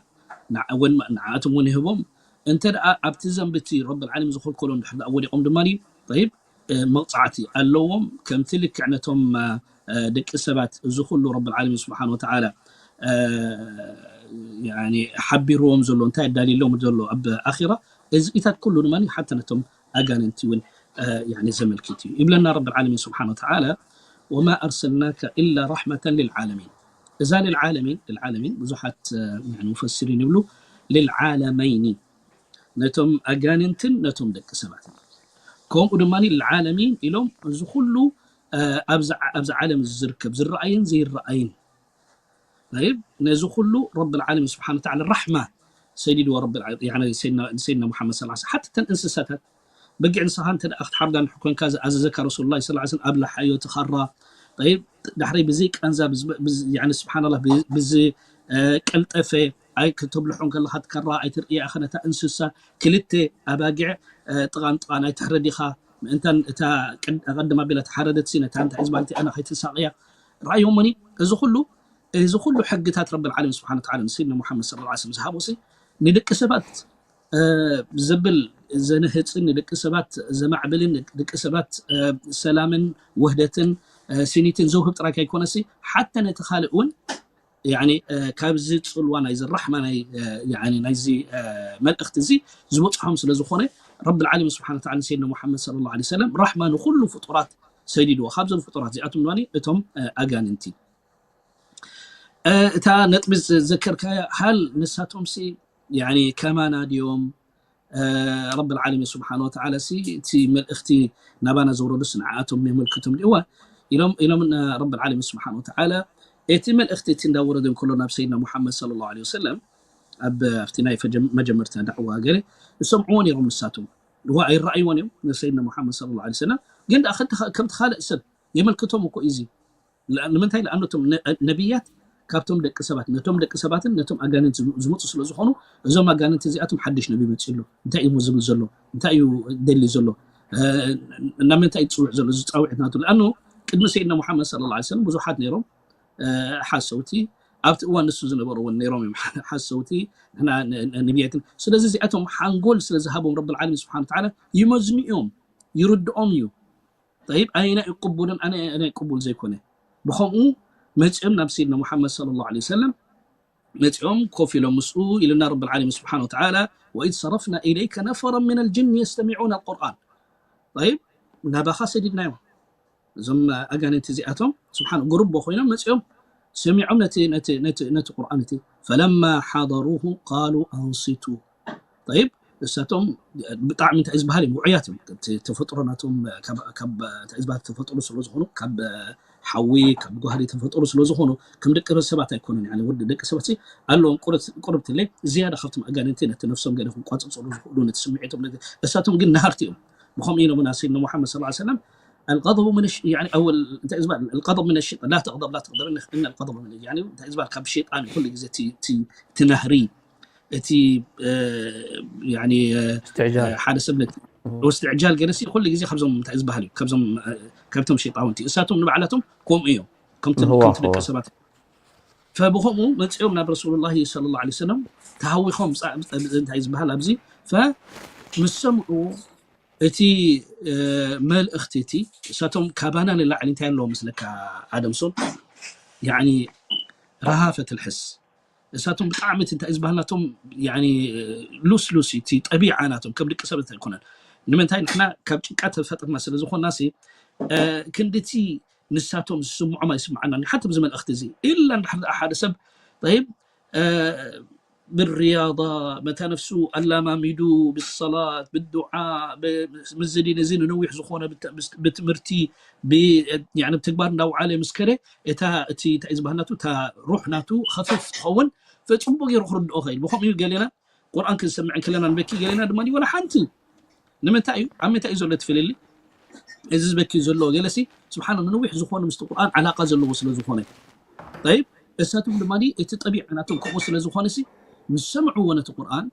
ንዓኣቶም እውን ይህቦም እንተ ደኣ ኣብቲ ዘንብቲ ረብል ዓለሚን ዝኸልከሎ እንድሕር ደኣ ወዲቖም ድማ ጠይብ መቕጻዕቲ ኣለዎም ከምቲ ልክዕ ነቶም ደቂ ሰባት እዚ ኩሉ ረብል ዓለሚን ስብሓን ወተዓላ ሓቢርዎም ዘሎ እንታይ ኣዳልየሎም ዘሎ ኣብ ኣኺራ እዚኢታት ኩሉ ድማ ሓታ ነቶም ኣጋንንቲ እውን ዘመልክት እዩ ይብለና ረብል ዓለሚን ስብሓን ወተዓላ ወማ ኣርሰልናከ ኢላ ራሕመተን ልልዓለሚን እዛ ልልዓለሚን ልልዓለሚን ብዙሓት ሙፈሲሪን ይብሉ ልልዓለመይኒ ነቶም ኣጋንንትን ነቶም ደቂ ሰባት ከምኡ ድማ ልልዓለሚን ኢሎም እዚ ኩሉ ኣብዚ ዓለም ዝርከብ ዝረኣይን ዘይረኣይን ነዚ ኩሉ ረብል ዓለሚን ስብሓን ወተዓላ ራሕማ ሰዲድዎ ረብል ዓለሚን ሰይድና ሙሓመድ ሰለላሁ ዐለይሂ ወሰለም ሓታ እተን እንስሳታት በጊዕ ንስኻ እንተ ደኣ ክትሓርዳ እንድሕር ኮንካ ዝኣዘዘካ ረሱሉላህ ሰለላሁ ዐለይሂ ወሰለም ኣብልዓዮ እቲ ካራ ጠይብ ዳሕረይ ብዘይ ቃንዛ ስብሓንላህ ብዝቀልጠፈ ኣይ ክተብልሖ ከለኻ ትከራ ኣይትርእያ ኢኻ ነታ እንስሳ ክልተ ኣባጊዕ ጥቓን ጥቓን ኣይትሕረድ ኢኻ ምእንታን እታ ኣቐድም ኣቢላ ተሓረደት ሲ ነታ እንታይ ዝበሃል እቲኣና ከይትሳቕያ ረኣዮሞኒ እዚ ኩሉ እዚ ኩሉ ሕግታት ረብል ዓለሚን ስብሓን ወተዓላ ንሰይድና ሙሓመድ ሰለላሁ ዐለይሂ ወሰለም ዝሃቦ ሲ ንደቂ ሰባት ዘብል ዘንህፅን ንደቂ ሰባት ዘማዕብልን ደቂ ሰባት ሰላምን ውህደትን ስኒትን ዘውህብ ጥራይ ከይኮነሲ ሓታ ነቲ ካልእ እውን ካብዚ ፅልዋ ናይዚ ራሕማ ናይዚ መልእኽቲ እዚ ዝበፅሖም ስለ ዝኾነ ረብል ዓለሚን ስብሓን ወተዓላ ንሰይድና ሙሓመድ ሰለላሁ ዐለይሂ ወሰለም ራሕማ ንኩሉ ፍጡራት ሰዲድዎ ካብዞም ፍጡራት እዚኣቶም ድማ እቶም ኣጋንንቲ እታ ነጥቢ ዘከርካያ ሃል ንሳቶም ሲ ከማና ድዮም ረብል ዓለሚን ስብሓን ወተዓላ ሲ እቲ መልእኽቲ ናባና ዘውረዱስ ንዓኣቶም የመልክቶም ድዋ ኢሎም ኢሎም ረብል ዓለሚን ስብሓን ወተዓላ እቲ መልእኽቲ እቲ እንዳወረደ እንከሎ ናብ ሰይድና ሙሓመድ ሰለላሁ ዐለይሂ ወሰለም ኣብ ኣብቲ ናይ መጀመርታ ዳዕዋ ገለ ዝሰምዕዎ ነይሮም ንሳቶም እዋ ኣይረኣይዎን እዮም ንሰይድና ሙሓመድ ሰለላሁ ዐለይሂ ወሰለም ግን ከምቲ ካልእ ሰብ የመልክቶም እኮ እዩ ንምንታይ ለኣኑ ነቢያት ካብቶም ደቂ ሰባት ነቶም ደቂ ሰባትን ነቶም ኣጋንንት ዝመፁ ስለ ዝኾኑ እዞም ኣጋንንት እዚኣቶም ሓድሽ ነቢ መፅኡ ኣሎ እንታይ እዩ ዝብል ዘሎ እንታይ እዩ ደሊ ዘሎ ናብ ምንታይ እዩ ዝፅውዕ ዘሎ ዝፃውዒት ናቱ ለኣኑ ቅድሚ ሰይድና ሙሓመድ ሰለላሁ ዐለይሂ ወሰለም ብዙሓት ነይሮም ሓሰውቲ ኣብቲ እዋን ንሱ ዝነበሩ እውን ነይሮም እዮም ሓሰውቲ ንሕና ነቢያትን ስለዚ እዚኣቶም ሓንጎል ስለ ዝሃቦም ረብል ዓለሚን ስብሓን ወተዓላ ይመዝኑ እዮም ይርድኦም እዩ ጠይብ ኣየናይ እዩ ቅቡልን ኣየናይ ቅቡል ዘይኮነ ብኸምኡ መፂኦም ናብ ሰይድና ሙሓመድ ሰለላሁ ዐለይሂ ወሰለም መፂኦም ኮፍ ኢሎም ምስኡ ኢልና ረብል ዓለሚን ስብሓን ወተዓላ ወኢዝ ሰረፍና ኢለይከ ነፈረን ምን ልጅን የስተሚዑን ኣልቁርኣን ጠይብ ናባኻ ሰዲድናዮም እዞም ኣጋንንቲ እዚኣቶም ስብሓን ጉሩቦ ኮይኖም መፂኦም ሰሚዖም ነቲ ቁርኣን እቲ ፈለማ ሓደሩሁ ቃሉ ኣንሲቱ ጠይብ እሳቶም ብጣዕሚ እንታይ ዝበሃል እዮም ውዑያት እዮም ተፈጥሮ ናቶም ካብ እንታይ ዝበሃል ተፈጥሮ ስለ ዝኾኑ ካብ ሓዊ ካብ ጓህሪ ተፈጥሮ ስለ ዝኾኑ ከም ደቂ ሰባት ኣይኮኑን ያኒ ወዲ ደቂ ሰባት ኣለዎም ቁርብትለይ ዝያዳ ካብቶም ኣጋንንቲ ነቲ ነፍሶም ገለ ክቋፅፅሩ ዝኽእሉ ነቲ ስምዒቶም እሳቶም ግን ናሃርቲ እዮም ብኸምኡ ኢሎም ናብ ሰይድና ሙሓመድ ስለ ሰለም الغضب من الش... يعني أول أنت إزبال الغضب من الشيطان لا تغضب لا تغضب إن الغضب من يعني أنت إزبال كاب الشيطان كل جزء تي تي تنهري እቲ يعني استعجال ሓደ ሰብ ነቲ واستعجال ገለሲ ኩሉ ግዜ ካብዞም እንታይ ዝበሃል እዩ ካብዞም ካብቶም ሸይጣውንቲ እሳቶም ንባዕላቶም ከምኡ እዮም ከምቲ هو ከምቲ ደቂ هو ሰባት فብኸምኡ መፅኦም ናብ ረሱሉላሂ ሰለላሁ ዐለይሂ ወሰለም ተሃዊኾም ፃ- እንታይ ዝበሃል ኣብዚ فምስ ሰምዑ እቲ እ፣ መልእኽቲ እቲ እሳቶም ካባና ንላዕሊ እንታይ ኣለዎ መስለካ ኣደምሶን ያኒ ረሃፈት ልሕስ እሳቶም ብጣዕሚ እቲ እንታይ ዝበሃል ናቶም ያኒ ሉስ ሉስ እቲ ጠቢዓ ናቶም ከም ደቂ ሰባት ኣይኮነን ንምንታይ ንሕና ካብ ጭንቀት ተፈጥርና ስለ ዝኾንና ሲ ክንድቲ ንሳቶም ዝስምዖም ኣይስምዓና ሓንቲ ብዚ መልእኽቲ እዚ ኢላ እንድሕር ደኣ ሓደ ሰብ ይብ ብሪያዳ መታ ነፍሱ ኣላማሚዱ ብሰላት ብዱዓ ምስዚ ዲን እዚ ንነዊሕ ዝኾነ ብትምህርቲ ብትግባር እንዳውዓለ ምስ ከደ እታ እቲ እንታይ ዝበሃል ናቱ እታ ሩሕ ናቱ ከፍፍ ትኸውን ፈፅቡቅ ገይሩ ክርድኦ ኸይል ብከምኡ እዩ ገሌና ቁርኣን ክንሰምዕ እንከለና ንበኪ ገሌና ድማ ወላ ሓንቲ ንምንታይ እዩ ኣብ ምንታይ እዩ ዘሎ ትፍልሊ እዚ ዝበኪ ዘሎ ገለሲ ስብሓን ንነዊሕ ዝኾነ ምስቲ ቁርኣን ዓላቃ ዘለዎ ስለ ዝኾነ ይብ እሳቶም ድማ እቲ ጠቢዕ ናቶም ከምኡ ስለ ዝኾነ ምስ ሰምዕዎ ነቲ ቁርኣን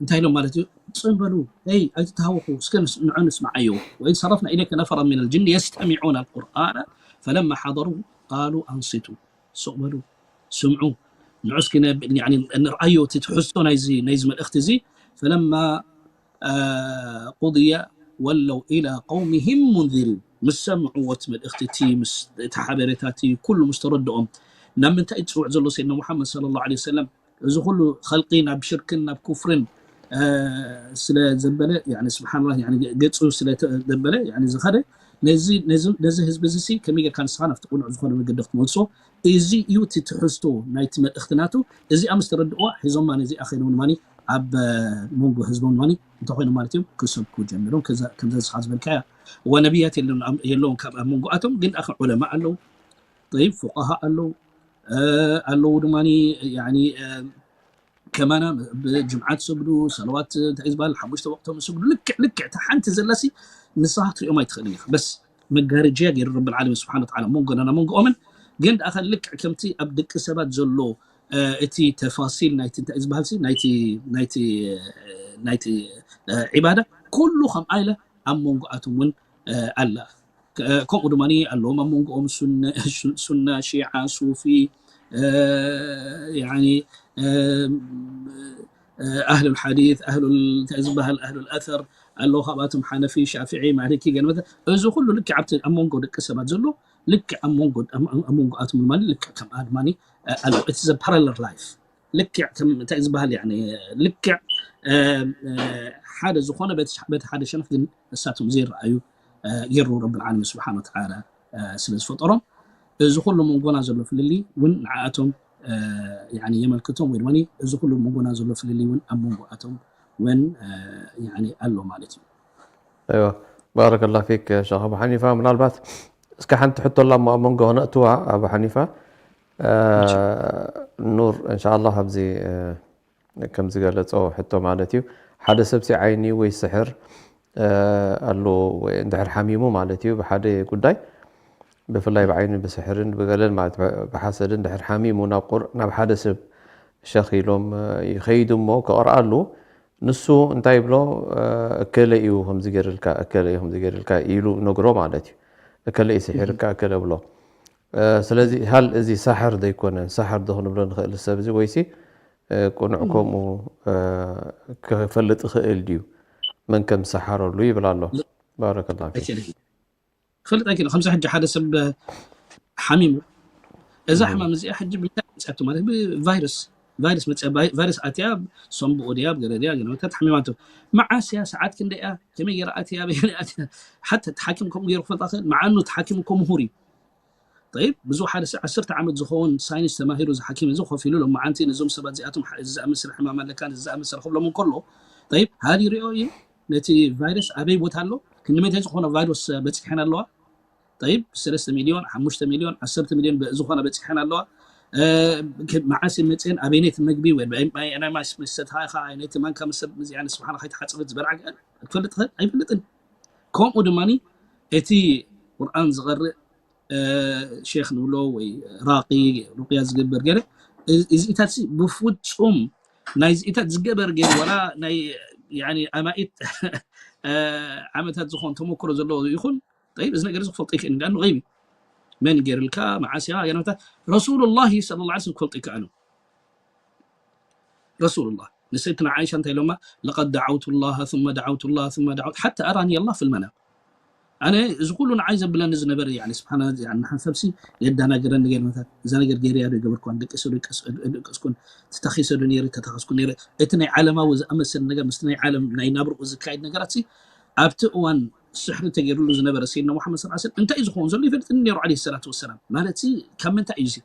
እንታይ ኢሎም ማለት እዩ ፅም በሉ ይ ኣይትተሃወኹ እስከ ንዑ ንስማዓዮ ወይ ሰረፍና ኢለከ ነፈራ ምን ልጅን የስተሚዑን ልቁርኣን ፈለማ ሓضሩ ቃሉ ኣንሲቱ ሱቕ በሉ ስምዑ ንዑ እስኪ ንርኣዮ እቲ ትሕዝቶ ናይዚ ናይዚ መልእኽቲ እዚ ፈለማ ቁድየ ወለው ኢላ ቀውሚሂም ሙንዚሪን ምስ ሰምዕዎ እቲ መልእኽቲ እቲ ምስ እቲ ሓበሬታ እቲ ኩሉ ምስ ተረድኦም ናብ ምንታይ እዩ ዝፅውዕ ዘሎ ሰይድና ሙሓመድ ሰለላሁ ዐለይሂ ወሰለም እዚ ኩሉ ኸልቂ ናብ ሽርክን ናብ ኩፍርን ስለ ዘበለ ስብሓንላ ገፁ ስለ ዘበለ ዝኸደ ነዚ ህዝቢ እዚ ከመይ ጌርካ ንስኻ ናብቲ ቅኑዕ ዝኾነ መገዲ ክትመልሶ እዚ እዩ እቲ ትሕዝቶ ናይቲ መልእኽቲ ናቱ እዚኣ ምስ ተረድእዋ ሒዞማ ነዚኣ ከይዶም ድማ ኣብ መንጎ ህዝቦም ድማ እንታይ ኮይኖም ማለት እዮም ክሰብኩ ጀሚሮም ከምዛ ንስኻ ዝበልካያ ወነቢያት የለውን ካብ ኣብ መንጎኣቶም ግን ኣኸ ዑለማ ኣለዉ ጠይብ ፉቃሃ ኣለዉ ኣለዉ ድማ ከማና ብጅምዓ ትሰግዱ ሰለዋት እንታይ ዝበሃል ሓሙሽተ ወቅቶም ትሰግዱ ልክዕ ልክዕ እታ ሓንቲ ዘለሲ ንስኻ ክትሪኦም ኣይትኽእልን ኢኻ በስ መጋረጃ ገይሩ ረብል ዓለሚን ስብሓን ወተዓላ መንጎና ናብ መንጎኦምን ግን ደኣ ልክዕ ከምቲ ኣብ ደቂ ሰባት ዘሎ እቲ ተፋሲል ናይቲ እንታይ ዝበሃል ናይቲ ናይቲ ናይቲ ዒባዳ ኩሉ ከምኣ ኢለ ኣብ መንጎኣቶም እውን ኣላ ከምኡ ድማ ኣለዎም ኣብ መንጎኦም ሱና ሺዓ ሱፊ ኣህሉል ሓዲት ኣህሉል እንታይ ዝበሃል ኣህሉል ኣተር ኣለዉ ካብኣቶም ሓነፊ ሻፍዒ ማሊኪ ገለ መተ እዚ ኩሉ ልክዕ ኣብቲ ኣብ መንጎ ደቂ ሰባት ዘሎ ልክዕ ኣብ መንጎ ኣብ መንጎኣቶም ድማ ልክዕ ከምኣ ድማ ኣሎ እቲ ዘ ፓራለል ላይፍ ልክዕ ከም እንታይ ዝበሃል ያኒ ልክዕ ሓደ ዝኾነ በቲ ሓደ ሸነኽ ግን እሳቶም ዘይረኣዩ ገይሩ ረብል ዓለሚን ስብሓን ወተዓላ ስለ ዝፈጠሮም እዚ ኩሉ መንጎና ዘሎ ፍልልይ እውን ንዓኣቶም የመልክቶም ወይ ድማ እዚ ኩሉ መንጎና ዘሎ ፍልልይ እውን ኣብ መንጎኣቶም እውን ኣሎ ማለት እዩ። ኣይዋ ባረከላ ፊክ ሸኽ ኣቡ ሓኒፋ ምናልባት እስከ ሓንቲ ሕቶ ላ ኣብ መንጎ ክነእትዋ ኣቡ ሓኒፋ ኑር እንሻ ኣላ ኣብዚ ከም ዝገለፆ ሕቶ ማለት እዩ ሓደ ሰብ ሲ ዓይኒ ወይ ስሕር ኣሎ እንድሕር ሓሚሙ ማለት እዩ ብሓደ ጉዳይ ብፍላይ ብዓይኒ ብስሕርን ብገለን ማለት ብሓሰድን ድሕር ሓሚሙ ናብ ቁር ናብ ሓደ ሰብ ሸኽ ኢሎም ይኸይድ እሞ ክቕርኣሉ ንሱ እንታይ ይብሎ እከለ እዩ ከምዚ ገይርልካ እከለ እዩ ከምዚ ገይርልካ ኢሉ ነግሮ ማለት እዩ እከለ እዩ ስሒርካ እከለ ብሎ ስለዚ ሃል እዚ ሳሕር ዘይኮነ ሳሕር ዶ ክንብሎ ንኽእል ሰብ እዚ ወይሲ ቁኑዕ ከምኡ ክፈልጥ ይኽእል ድዩ መን ከም ዝሰሓረሉ ይብል ኣሎ ባረከላ ፊክ ክፈልጥ ኣይክእል ከምዚ ሕጂ ሓደ ሰብ ሓሚሙ እዛ ሕማም እዚኣ ሕጂ ብምንታይ መፅያቶ ማለት ብቫይረስ ቫይረስ መፅያ ቫይረስ ኣትያ ሰንብኡ ድያ ገለ ድያ ገለ መታት ሓሚማቶ መዓስ እያ ሰዓት ክንደይ እያ ከመይ ገይራ ኣትያ በየን ኣትያ ሓታ እቲ ሓኪም ከምኡ ገይሩ ክፈልጣ ክእል መዓኑ እቲ ሓኪም እኮ ምሁር እዩ طيب ብዙ ሓደ ሰብ ዓሰርተ ዓመት ዝኸውን ሳይንስ ተማሂሩ እዚ ሓኪም እዚ ኮፍ ኢሉ ሎማዓንቲ ነዞም ሰባት እዚኣቶም እዚ ዝኣመስል ሕማም ኣለካ እዚ ዝኣመስል ክብሎም እንከሎ طيب ሃል ይሪኦ እዩ ነቲ ቫይረስ ኣበይ ቦታ ኣሎ ክንመታይ ዝኾነ ቫይረስ በፂሐን ኣለዋ طيب ሰለስተ ሚልዮን ሓሙሽተ ሚልዮን ዓሰርተ ሚልዮን ዝኾነ በፂሐን ኣለዋ መዓስ መፅአን ኣበይነይቲ መግቢ ወይ ናይ ማይ መሰትኻ ኢኻ ነቲ ማንካ መሰብ እዚኣ ንስብሓና ከይተሓፀበት ዝበልዓ ትፈልጥ ትኽእል ኣይፈልጥን ከምኡ ድማ እቲ ቁርኣን ዝቐርእ ሼክ ንብሎ ወይ ራቂ ሩቅያ ዝገብር ገለ እዚኢታት ብፍፁም ናይ እዚኢታት ዝገበር ገለ ወላ ናይ ኣማኢት ዓመታት ዝኾን ተመክሮ ዘለዎ ይኹን طيب እዚ ነገር እዚ ክፈልጦ ይክእል እንዳ ንغيب መን ገይርልካ መዓስ ያ ገነታ رسول الله صلى الله عليه وسلم ክፈልጦ ይከኣሉ رسول الله ንሰይትና عائشة እንታይ ኢሎማ لقد دعوت الله ثم دعوت الله ثم دعوت حتى أراني الله في المنام ኣነ እዚ ኩሉ ንዓይ ዘብለኒ ዝነበረ يعني سبحان ንሓንሳብ ሲ የዳናገረኒ ገርመታት እዛ ነገር ገይረያ ዶ ገበርኳን ደቂሰ ዶ ደቀስኩን ተታኺሰ ዶ ነይረ ተታኸስኩ ነይረ እቲ ናይ ዓለማዊ ዝኣመሰል ነገር ምስቲ ናይ ዓለም ናይ ናብርኡ ዝካየድ ነገራት ሲ ኣብቲ እዋን ስሕሪ ተገይሩሉ ዝነበረ ሰይድና ሙሓመድ ሰለላሁ ዐለይሂ ወሰለም እንታይ እዩ ዝኸውን ዘሎ ይፈልጥን ነይሩ፣ ዓለይሂ ሰላቱ ወሰላም። ማለት ሲ ካብ ምንታይ እዩ ሲ?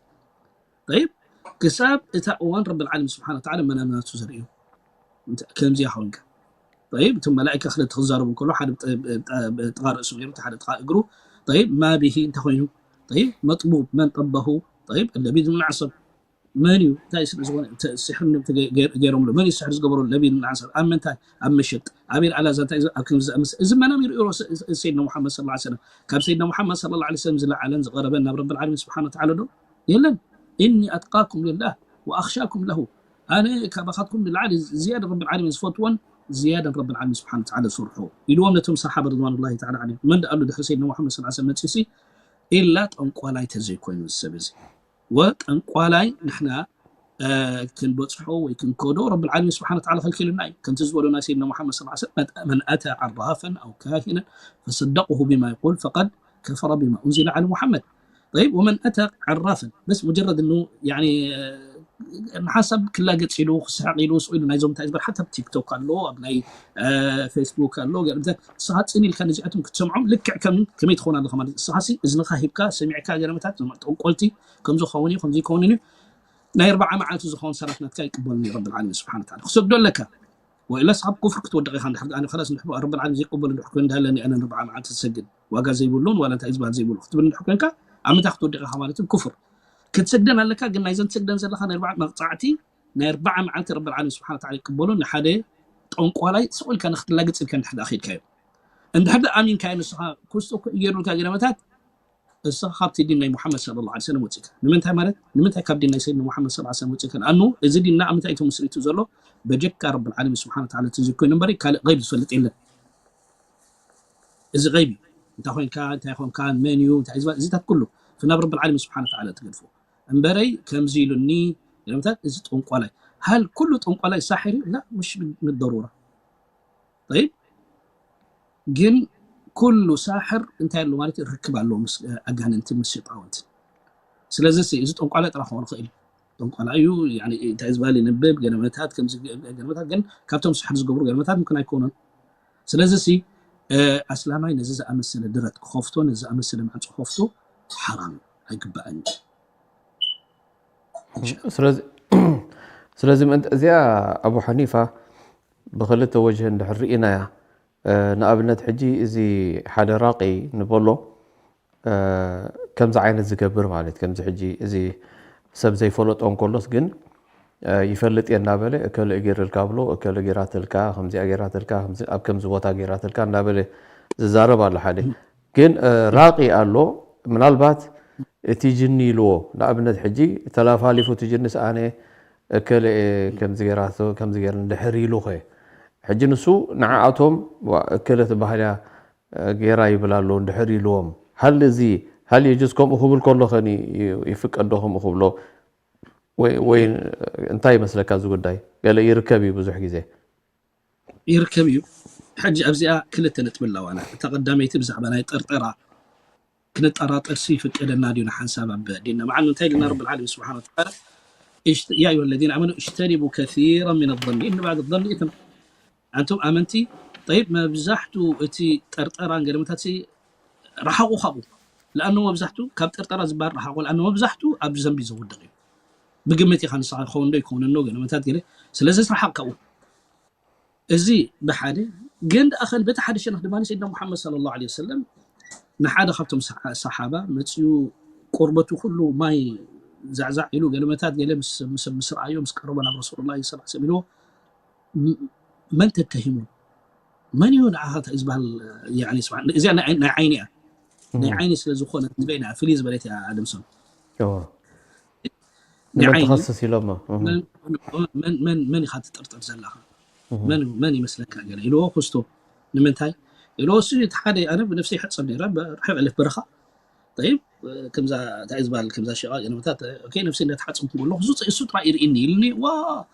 ጠይብ፣ ክሳብ እታ እዋን ረብል ዓለሚን ስብሓነ ወተዓላ መናምናቱ ዘርእዩ። እንተ-፣ ከምዚኣ ኮይንካ። ጠይብ፣ እቶም መላኢካ ክልተ ክዛረቡ ከሎ፣ ሓደ ብጠ-፣ ብጠ-፣ ብጥቓ ርእሱ ገይሩ፣ እቲ ሓደ ጥቓ እግሩ። ጠይብ፣ ማ ቢሂ እንታይ ኮይኑ? ጠይብ፣ መጥቡብ መን ጠበሁ? ጠይብ፣ ለቢድ ብን ዓሰብ መን እዩ? እንታይ ስለ ዝኾነ፣ እቲ ስሕሪ ንምንታይ ገ-፣ ገ-፣ ገይሮምሉ? መን እዩ ስሕሪ ዝገበሩ? ለቢድ ብን ዓሰብ። ኣብ ምንታይ? ኣብ መሸጥ። ኣብ ኢድ ኣላዛ እንታይ እዩ? ኣብ ከምዚ ዝኣመሰ-፣ እዚ መናም ይርእዮ ስ-፣ ስ-፣ ሰይድና ሙሓመድ ሰለላሁ ዐለይሂ ወሰለም። ካብ ሰይድና ሙሓመድ ሰለላሁ ዐለይሂ ወሰለም ዝለዓለን ዝቐረበን ናብ ረብል ዓለሚን ስብሓነ ወተዓላ ዶ? የለን። እኒ ኣትቃኩም ሊላህ ወኣኽሻኩም ለሁ። ኣነ ካባኻትኩም ንላዕሊ ዝያዳ ረብል ዓለሚን ዝፈትዎን ዝያዳ ረብል ዓለሚን ስብሓነ ወተዓላ ዝፈርሖ ኢልዎም ነቶም ሰሓባ ርድዋኑላሂ ተዓላ ዐለይሂም። መን ደኣ ኣሎ ድሕሪ ሰይድና ሙሓመድ ሰለላሁ ዐለይሂ ወሰለም መጺኡሲ ኢላ ጠንቋላይ ተዘይኮይኑ እዚ ሰብ እዚ። ወጠንቋላይ ንሕና፣ እ፣ ክንበጽሖ ወይ ክንከዶ ረብል ዓለሚን ስብሓነ ወተዓላ ከልኪሉና እዩ። ከምቲ ዝበሎ ናይ ሰይድና ሙሓመድ ሰለላሁ ዐለይሂ ወሰለም፣ "መን ኣተ ዓራፈን ኣው ካሂነን ፈሰደቅሁ ቢማ የቁል ፈቀድ ከፈረ ቢማ ኡንዚለ ዐላ ሙሓመድ." ጠይብ፣ ወመን ኣተ ዓራፈን፣ በስ ሙጀረድ እኑ፣ ያኒ፣ እ፣ ንሓሳብ ክላገጽ ኢሉ፣ ክስሕቕ ኢሉ፣ ስቕ ኢሉ ናይዞም እንታይ ዝበል፣ ሓታ ኣብ ቲክቶክ ኣሎ፣ ኣብ ናይ፣ እ፣ ፌስቡክ ኣሎ፣ ገለ እንታይ፣ ንስኻ ጽን ኢልካ ነዚኣቶም ክትሰምዖም ልክዕ ከም፣ ከመይ ትኸውን ኣለኻ ማለት እዩ። ንስኻሲ እዝንኻ ሂብካ፣ ሰሚዕካ ገለ መታት፣ እዞም ጠንቆልቲ ከምዚ ክኸውን እዩ፣ ከምዚ ይከውን እዩ፣ ናይ ኣርብዓ መዓልቲ ዝኸውን ሰላት ናትካ ይቅበሉን እዩ ረብል ዓለሚን ስብሓነ ወተዓላ። ክሰግዶ ኣለካ። ወኢላ ስኻ ኣብ ኩፍር ክትወድቕ ኢኻ። እንድሕር ደኣ፣ ኣነ ኸላስ፣ እንድሕር ረብል ዓለሚን ዘይቅበሉ እንድሕር ኮይኑ፣ እንዳለኒ ኣነ ኣርብዓ መዓልቲ ዝሰግድ ዋጋ ዘይብሉን ዋላ እንታይ ዝበሃል ዘይብሉ ክትብል እንድሕር ኮንካ፣ ኣብ ምንታይ ክትወድቕ ኢኻ ማለት እዩ? ኩፍር። ክትሰግደን ኣለካ፣ ግን ናይዘን ትሰግደን ዘለኻ ናይ ኣርብዓ መቕጻዕቲ፣ ናይ ኣርብዓ መዓልቲ ረብል ዓለሚን ስብሓነ ወተዓላ ይቅበሉን። ንሓደ ጠንቋላይ ስቕ ኢልካ ንክትላገጽ ኢልካ እንድሕር ደኣ ኸይድካዮ። እንድሕር ደኣ ኣሚንካዮ ንስኻ፣ ክስቶ እኮ እዩ ገይሩልካ ገለ መታት፣ ንስኻ ካብቲ ዲን ናይ ሙሓመድ ሰለላሁ ዐለይሂ ወሰለም ወጺእካ። ንምንታይ ማለት? ንምንታይ ካብ ዲን ናይ ሰይድና ሙሓመድ ሰለላሁ ዐለይሂ ወሰለም ወጺእካ? ንኣኑ እዚ ዲንና ኣብ ምንታይ እዩ ተመስሪቱ ዘሎ? በጀካ ረብል ዓለሚን ስብሓነ ወተዓላ ተዘይኮይኑ እምበሪ ካልእ ገይብ ዝፈልጥ የለን። እዚ ገይብ እዩ። እንታይ ኮይንካ፣ እንታይ ኮንካ፣ መን እዩ፣ እንታይ እዩ ዝበሃል፣ እዚታት ኩሉ ናብ ረብል ዓለሚን ስብሓነ ወተዓላ ትገድፎ። እምበረይ ከምዚ ኢሉኒ፣ ገለ መታት እዚ ጠንቋላይ። ሃል ኩሉ ጠንቋላይ ሳሒር እዩ? ላ፣ ምሽ ብደሩራ። ጠይብ፣ ግን ኩሉ ሳሕር እንታይ ኣሎ ማለት እዩ? ርክብ ኣለዎ ምስ ኣጋንንቲ፣ ምስ ሸጣውንትን። ስለዚ ሲ፣ እዚ ጠንቋላይ ጥራሕ ክኸውን ይኽእል እዩ። ጠንቋላይ እዩ፣ ያኒ እንታይ ዝበሃል ይንብብ፣ ገለመታት፣ ከምዚ ገለመታት፣ ግን ካብቶም ስሕር ዝገብሩ ገለመታት ምምክን ኣይኮኑን። ስለዚ ሲ፣ እ፣ ኣስላማይ ነዚ ዝኣመሰለ ድረት ክኸፍቶ፣ ነዚ ዝኣመሰለ ማዕጾ ክኸፍቶ ሓራም እዩ፣ ኣይግባእን እዩ። ስለዚ፣ ስለዚ ምእንቲ እዚኣ ኣቡ ሓኒፋ ብኽልተ ወጅህ እንድሕር ርኢናያ፣ እ፣ ንኣብነት ሕጂ እዚ ሓደ ራቂ ንበሎ፣ እ፣ ከምዚ ዓይነት ዝገብር ማለት፣ ከምዚ ሕጂ እዚ ሰብ ዘይፈለጦ እንከሎስ ግን፣ እ፣ ይፈልጥ እየ እናበለ፣ "እከለ ገይርልካ" ብሎ፣ "እከለ ገይራትልካ፣ ከምዚኣ ገይራትልካ፣ ከምዚ፣ ኣብ ከምዚ ቦታ ገይራትልካ" እናበለ ዝዛረብ ኣሎ ሓደ። ግን፣ እ፣ ራቂ ኣሎ፣ ምናልባት እቲ ጅኒ ኢልዎ፣ ንኣብነት ሕጂ ተላፋሊፉ እቲ ጅንስ ኣነ እከለ እየ ከምዚ ገይራቶ፣ ከምዚ ገይር እንድሕር ኢሉ ኸ፣ ሕጂ ንሱ ንዓኣቶም፣ "ዋ፣ እከለ ትበሃል እያ፣ እ፣ ገይራ" ይብል ኣሎ እንድሕር ኢልዎም፣ ሃል እዚ፣ ሃል የጁዝ ከምኡ ክብል ከሎ ኸን ይ-፣ ይፍቀድ ዶ ከምኡ ክብሎ? ወይ፣ ወይ እንታይ ይመስለካ እዚ ጉዳይ? ገለ ይርከብ እዩ ብዙሕ ግዜ። ይርከብ እዩ። ሕጂ ኣብዚኣ ክልተ ነጥቢ ኣለዋና። እታ ቀዳመይቲ ብዛዕባ ናይ ጥርጠራ፣ ክንጠራጠር ሲ ይፍቀደና ድዩ ንሓንሳብ ኣብ ዲንና? መዓኑ እንታይ ኢልና ረብል ዓለሚን ስብሓነ ወተዓላ፣ እሽተ-፣ ያ ኣዩሃ ለዚነ ኣመኑ እጅተኒቡ ከሲራን ሚነ ዞኒ ኢነ ባዕደ ዞኒ ኢትም። ኣንቱም ኣመንቲ፣ ጠይብ፣ መብዛሕቱ እቲ ጠርጠራን ገለመታት ሲ ረሓቑ ካብኡ። ለኣኑ መብዛሕቱ ካብ ጠርጠራ ዝበሃል ረሓቑ፣ ለኣኑ መብዛሕቱ ኣብ ዘንቢ ዘውድቕ እዩ። ብግምት ኢኻ ንስኻ ይኸውን ዶ ይከውንን ዶ ገለመታት ገለ። ስለዚ ረሓቕ ካብኡ። እዚ ብሓደ፣ ግን ደኣ ኸን በቲ ሓደ ሸነኽ ድማ ሰይድና ሙሓመድ ሰለላሁ ዐለይሂ ወሰለም ንሓደ ካብቶም ሰሓ-፣ ሰሓባ መጺኡ ቆርበቱ ኩሉ ማይ ዛዕዛዕ ኢሉ ገለመታት ገለ ምስ፣ ምስ፣ ምስ ረኣዮ፣ ምስ ቀረቦ ናብ ረሱሉላሂ ሰለላሁ ዐለይሂ ወሰለም ኢልዎ፣ "ም-፣ መን ተተሂሙን? መን እዩ ንዓኻ እንታይ ዝበሃል?" ያኒ ስብሓን-፣ እዚኣ ናይ፣ ናይ ዓይኒ እያ። ናይ እም። ዓይኒ ስለ ዝኾነት ንበይና ፍልይ ዝበለት እያ ኣደምሶም። እዎ። ንመን ንዓይኒ ትኸስስ ኢሎሞ? እህ። መን፣ መን፣ መን፣ መን ኢኻ ትጥርጥር ዘለኻ? እህ። መን፣ መን ይመስለካ ገለ ኢልዎ ክስቶ። ንምንታይ? ኢልዎ እሱ እቲ ሓደ ኣነ ብነፍሰይ ይሕጸብ ነይረ፣ ብ-፣ ርሕቕ ኢለ በረኻ። ጠይብ፣ ከምዛ፣ እንታይ እዩ ዝበሃል፣ ከምዛ ሸቓቕ ገለመታት፣ ኦኬ፣ ነፍሰይ እንዳተሓጸብኩ ከለኹ፣ እሱ፣ እሱ ጥራይ ይርእየኒ ኢሉኒ፣ ዋ፣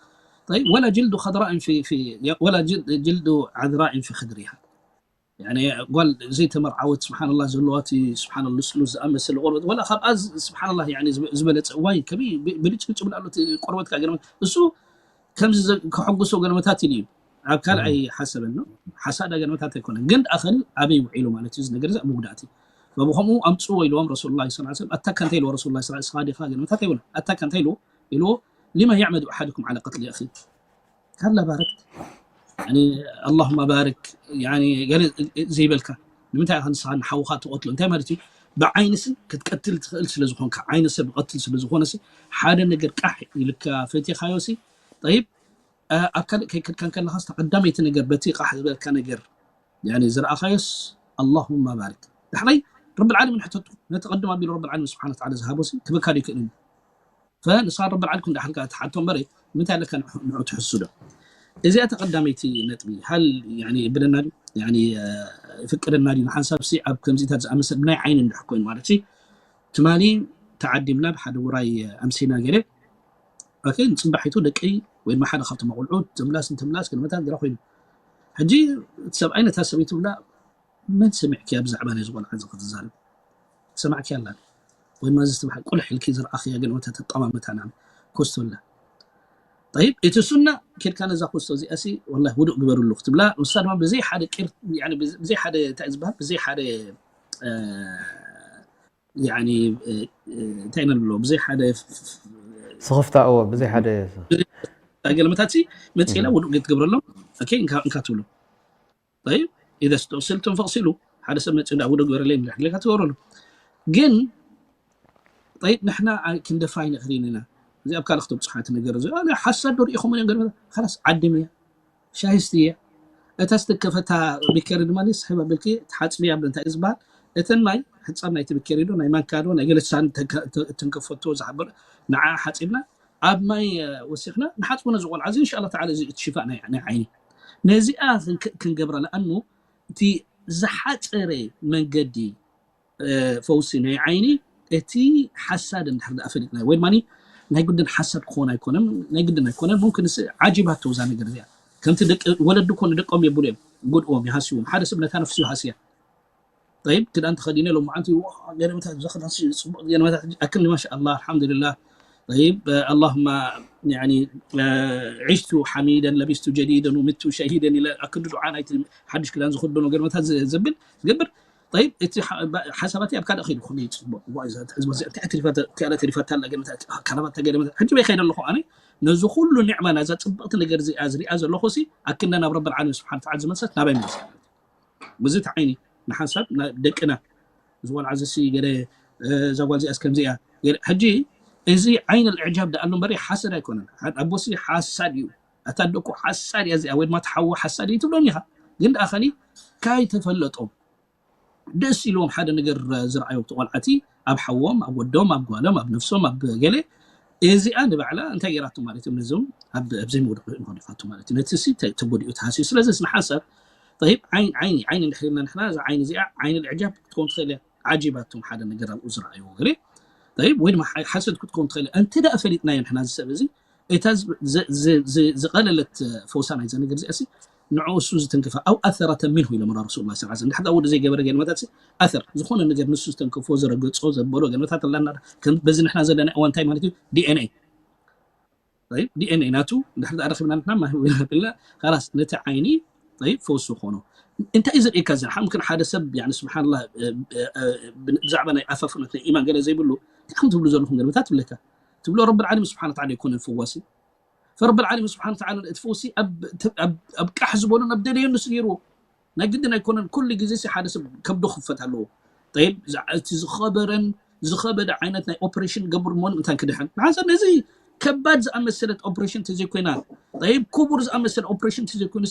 ጠይብ፣ ወላ ጅልዱ ኸድራእን ፊ፣ ፊ፣ ወላ ጅል-፣ ጅልዱ ዓዝራእን ፊ ኸድሪሃ። ያኒ ጓል ዘይተመርዓወት ስብሓንላህ ዘለዋ እቲ ስብሓንላህ ልስሉስ ዝኣመሰለ ቆርበት፣ ወላ ካብኣ ዝ-፣ ስብሓንላህ ያኒ ዝበ-፣ ዝበለጸ፣ ዋይ፣ ከመይ ብ-፣ ብልጭልጭ ይብል ኣሎ እቲ ቆርበትካ ገለ መ-፣ እሱ ከምዚ ዘ-፣ ከሐጉሶ ገለ መታት ኢሉ እዩ። ኣብ ካልኣይ ሓሰበን ነው ሓሳዳ ገለመታት ኣይኮነን። ግን ኣኸሊ ኣበይ ውዒሉ ማለት እዩ ዝነገር ዛ መጉዳእቲ። በብኸምኡ ኣምፅዎ ኢልዎም ረሱሉላ ስ ሰለም። ኣታካ እንታይ ኢልዎ ረሱሉላ ስ ስኻ ዲኻ ገለመታት ኣይኮነ። ኣታካ እንታይ ኢልዎ ኢልዎ ሊማ ያዕመዱ ኣሓድኩም ዓላ ቀትሊ ኣኺ ካላ ባረክ ኣላሁማ ባርክ ገለ ዘይበልካ ንምንታይ ኢኻ ንስኻ ንሓውኻ ትቐትሎ እንታይ ማለት እዩ? ብዓይንሲ ክትቀትል ትኽእል ስለ ዝኾንካ ዓይኒ ሰብ ቀትል ስለ ዝኾነሲ ሓደ ነገር ቃሕ ኢልካ ፈቲኻዮሲ ጠይብ ኣብ ካልእ ከይከድካ ከለኻስ ተቐዳመይቲ ነገር በቲ ቃሕ ዝበልካ ነገር ዝረኣኻዮስ ኣላሁማ ባርክ ዳሕራይ ረቢ ዓለሚን ሕተቱ ነቲ ቀድም ኣቢሉ ረቢ ዓለሚን ስብሓን ወተዓላ ዝሃቦሲ ክበካ ዶ ይክእል ፈንስኻ ረቢ ዓለሚን እንዳሓልካ ትሓቶ እምበር ምንታይ ኣለካ ንዑ ትሕስዶ እዚኣ ተቐዳመይቲ ነጥቢ ሃል ብለና ድዩ ይፍቅደና ድዩ ንሓንሳብ ሲ ኣብ ከምዚታት ዝኣመሰል ብናይ ዓይኒ እንድሕር ኮይኑ ማለት ትማሊ ተዓዲምና ብሓደ ውራይ ኣምሲና ገለ ንፅባሒቱ ደቀይ ወይ ድማ ሓደ ካብቶም ኣቆልዑት ትምላስ ንትምላስ ገለመታት ግራ ኮይኑ ሕጂ እቲ ሰብኣይ ነታ ሰበይቲ ብላ መን ሰሚዕክያ ብዛዕባ ናይዚ ቆልዓ እዚ ክትዛረብ ሰማዕክያ ኣላ ወይ ድማ እዚ ትበሃል ቁልሕ ኢልኪ ዝረኣኽያ ገለመታት ኣጠማምታ ናም ኮስቶላ ጠይብ እቲ ሱና ኬድካ ነዛ ኮስቶ እዚኣ ሲ ወላሂ ውዱእ ግበርሉ ክትብላ ንሳ ድማ ብዘይ ሓደ ቂር ብዘይ ሓደ እንታይ ዝበሃል ብዘይ ሓደ እንታይ ኢና ንብሎ ብዘይ ሓደ ስኽፍታ እዎ ብዘይ ሓደ ገለመታት መፅላ ውዱእ ክትገብረሎም እንካ ትብሎ طيب إذا استغسلتم فاغسلوا ሓደ ሰብ መፅኡ ውዱእ ግበረለይ ንድሕር ኢልካ ትገብረሉ ግን طيب ንሕና ክንደፋ ኣይንኽእልን ኢና እዚ ኣብ ካልእ ክተብፅሓ እቲ ነገር እዚ ሓሳድ ዶ ርኢኹም እዮም ገለመታት ካላስ ዓድም እያ ሻሂ ስትየ እታ ስትከፈታ ቢከሪ ድማ ስሕብ ኣበልኪ ትሓፅብያ እንታይ ዝበሃል እተን ማይ ሕፃብ ናይቲ ቢከሪ ዶ ናይ ማንካ ዶ ናይ ገለሳን ትንከፈቶ ዝሓበረ ንዓ ሓፂብና ኣብ ማይ ወሲኽና ንሓፅቦ ነዚ ቆልዓ እዚ እንሻላ ተዓላ እዚ እቲ ሽፋእ ናይ ዓይኒ ነዚኣ ክንገብራ ለኣኑ እቲ ዝሓፀረ መንገዲ ፈውሲ ናይ ዓይኒ እቲ ሓሳድ እንድሕር ደኣ ፈሊጥና ወይ ድማ ናይ ግድን ሓሳድ ክኾን ኣይኮነን ናይ ግድን ኣይኮነን ሙምክን ዓጂባቶ እዛ ነገር እዚኣ ከምቲ ወለዲ እኮ ንደቆም የብሉ እዮም ጎድእዎም ይሃስዎም ሓደ ሰብ ነታ ነፍሱ ይሃስያ طيب ክዳን ተኸዲነ ሎማዓንቲ ገለመታት ዘኸዳን ፅቡቅ ገለመታት ኣክል ማሻ ኣላ ኣልሓምዱሊላህ طيب اللهم يعني عشت حميدا لبست جديدا ومت شهيدا ኢለ ኣክል ዱዓ ናይቲ ሓድሽ ክዳን ዝኽደኖ ገለመታት ዘብል ዝገብር طيب እቲ ሓሳባትይ ኣብ ካልእ ከይዱ ክኾነ ይፅቡቅ እንታይ ተሪፋታ ኣላ ገለመታት ካላባታ ገለመታት ሕጂ በይ ከይደ ኣለኹ ኣነ ነዚ ኩሉ ኒዕማ ናዛ ፅብቕቲ ነገር እዚኣ ዝሪኣ ዘለኹ ሲ ኣክንዳ ናብ ረቢ ዓለሚን ስብሓን ተዓላ ዝመልሰት ናባይ መለስ ብዙት ዓይኒ ንሓንሳብ ደቅና ዝቆልዓ ዝሲ ገለ እዛ ጓል ዚኣስ ከምዚ እያ ሕጂ እዚ ዓይን ልዕጃብ ደኣሉ እምበር ሓሰድ ኣይኮነን ኣቦሲ ሓሳድ እዩ ኣታ ደቁ ሓሳድ እያ እዚኣ ወይ ድማ ትሓዎ ሓሳድ እዩ ትብሎም ኢኻ ግን ደኣ ኸኒ ካይተፈለጦም ደስ ኢልዎም ሓደ ነገር ዝረኣዩ ተቆልዓቲ ኣብ ሓዎም ኣብ ወዶም ኣብ ጓሎም ኣብ ነፍሶም ኣብ ገለ እዚኣ ንባዕላ እንታይ ገይራቶ ማለት እዮም ነዞም ኣብ ዘይመውድቕ ንኸዲፋቶ ማለት እዩ ነቲ ሲ ተጎዲኡ ተሃስዩ ስለዚ ንሓንሳብ طيب ዓይን ዓይኒ ዓይኒ እንድሕር ኢልና ንሕና እዛ ዓይኒ እዚኣ ዓይኒ ልዕጃብ ክትከውን ትኽእል እያ ዓጂባቶም ሓደ ነገር ኣብኡ ዝረኣይዎ ገለ طيب ወይ ድማ ሓሰድ ክትከውን ትኽእል እያ እንተ ደኣ ፈሊጥናዮ ንሕና እዚ ሰብ እዚ እታ ዝቐለለት ፈውሳ ናይዛ ነገር እዚኣ ንዕኡ እሱ ዝተንከፈ ኣው ኣሰረተ ምንሁ ኢሎም ረሱሉላ ስ እንድሕር ወዲ ዘይገበረ ገለመታት ኣሰር ዝኾነ ነገር ንሱ ዝተንከፎ ዝረገፆ ዘበሎ ገለመታት ኣላና በዚ ንሕና ዘለና እዋ እንታይ ማለት እዩ ዲኤንኤ ዲኤንኤ ናቱ እንድሕር ኣረኪብና ንሕና ማሂብና ካላስ ነቲ ዓይኒ ፈውሲ ዝኾኖ እንታይ እዩ ዘርእየካ እዚ ሓምክን ሓደ ሰብ ስብሓንላ ብዛዕባ ናይ ኣፋፍኖት ናይ ኢማን ገለ ዘይብሉ እንታይ ከም ትብሉ ዘለኹም ገለመታት ትብለካ ትብሎ ረቢ ዓለም ስብሓን ተዓላ ይኮነ ፈዋሲ ፈረቢ ዓለም ስብሓን ተዓላ እቲ ፈውሲ ኣብ ቃሕ ዝበሎ ናብ ደለዮ ንስ ገይርዎ ናይ ግድን ኣይኮነን ኩሉ ግዜ ሓደ ሰብ ከብዶ ክፈት ኣለዎ ጠይብ እቲ ዝኸበረን ዝኸበደ ዓይነት ናይ ኦፕሬሽን ገብር ሞ ምእንታን ክድሕን ንሓንሳብ ነዚ ከባድ ዝኣመሰለት ኦፕሬሽን ተዘይኮይና ጠይብ ክቡር ዝኣመሰለ ኦፕሬሽን ተዘይኮይኑ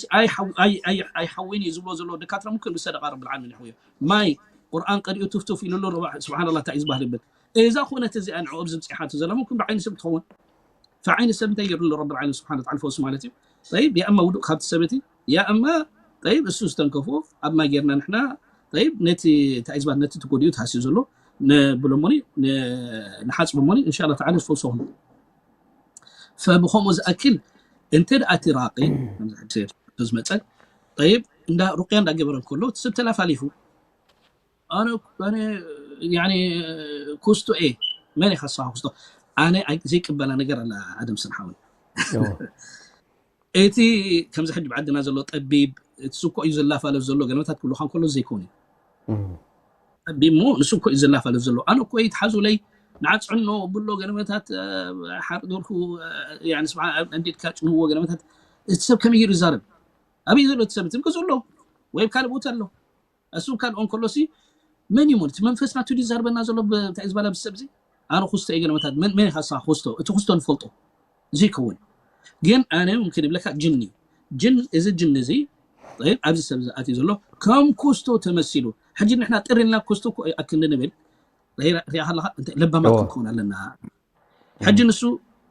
ኣይሓወይን እዩ ዝብሎ ዘሎ ደካትራ ምክን ብሰደቃ ረብል ዓለሚን ይሕውዮ ማይ ቁርኣን ቀሪኡ ትፍትፍ ኢሉ ኣሎ ስብሓንላ እንታይ እዩ ዝበሃል ይብል እዛ ኮነት እዚኣ ንዕኡ ኣብዚ ብፅሓቱ ዘላ ምክን ብዓይኒ ሰብ ትኸውን ፈዓይኒ ሰብ እንታይ ገይሩ ረቢ ዓለም ስብሓን ተዓላ ፈውሲ ማለት እዩ طيب يا اما ውዱእ ካብቲ ሰበቲ يا اما طيب እሱ ዝተንከፎ ኣብ ማይ ጌርና ንሕና طيب ነቲ ታይዝባት ነቲ ትጎዲኡ ተሃስዩ ዘሎ ንብሎሞኒ ንሓፅቦሞኒ እንሻላ ተዓላ ዝፈውሶ ኹን فብኸምኡ ዝኣክል እንተ ደኣ እቲ ራቂ ዝመፀ طيب እንዳ ሩቅያ እንዳገበረ እንከሎ እቲ ሰብ ተላፋሊፉ ኣነ ኣነ ያኒ ኩስቶ እየ መን ኢኻ ንስኻ ኩስቶ ኣነ ዘይቅበላ ነገር ኣላ ኣደም ስንሓዊ እቲ ከምዚ ሕጂ ብዓድና ዘሎ ጠቢብ እቲ ስኮ እዩ ዝላፋለፍ ዘሎ ገለመታት ክብሉካ እንከሎ ዘይኮነ እዩ። ጠቢብ እሞ ንሱ እኮ እዩ ዝላፋለፍ ዘሎ። ኣነ እኮ ይትሓዙለይ ንዓጽዕኖ ብሎ ገለመታት ሓርዶርኩ ንስዓ ኣንዲድካ ጭንዎ ገለመታት እቲ ሰብ ከመይ ይዛረብ? ኣበይ ዘሎ እቲ ሰብ እቲ ገዝኡ ኣሎ ወይ ኣብ ካልእ ቦታ ኣሎ? እሱ ካልኦ እንከሎሲ መን እዩ እቲ መንፈስ ናቱ ድዩ ዝዛርበና ዘሎ? እንታይ ዝበላ ብሰብ እዚ ኣነ ኩስቶ እየ ገለመታት መን ኢኻ ንስኻ ኩስቶ? እቲ ኩስቶ ንፈልጦ ዘይከውን ግን ኣነ ምምክን ይብለካ ጅኒ ጅን እዚ ጅኒ እዚ ኣብዚ ሰብ ዝኣትዩ ዘሎ ከም ኩስቶ ተመሲሉ ሕጂ ንሕና ጥር ኢልና ኩስቶ እኮ ኣክንዲ ንብል ሪኣ ከለካ ለባማት ክንከውን ኣለና። ሕጂ ንሱ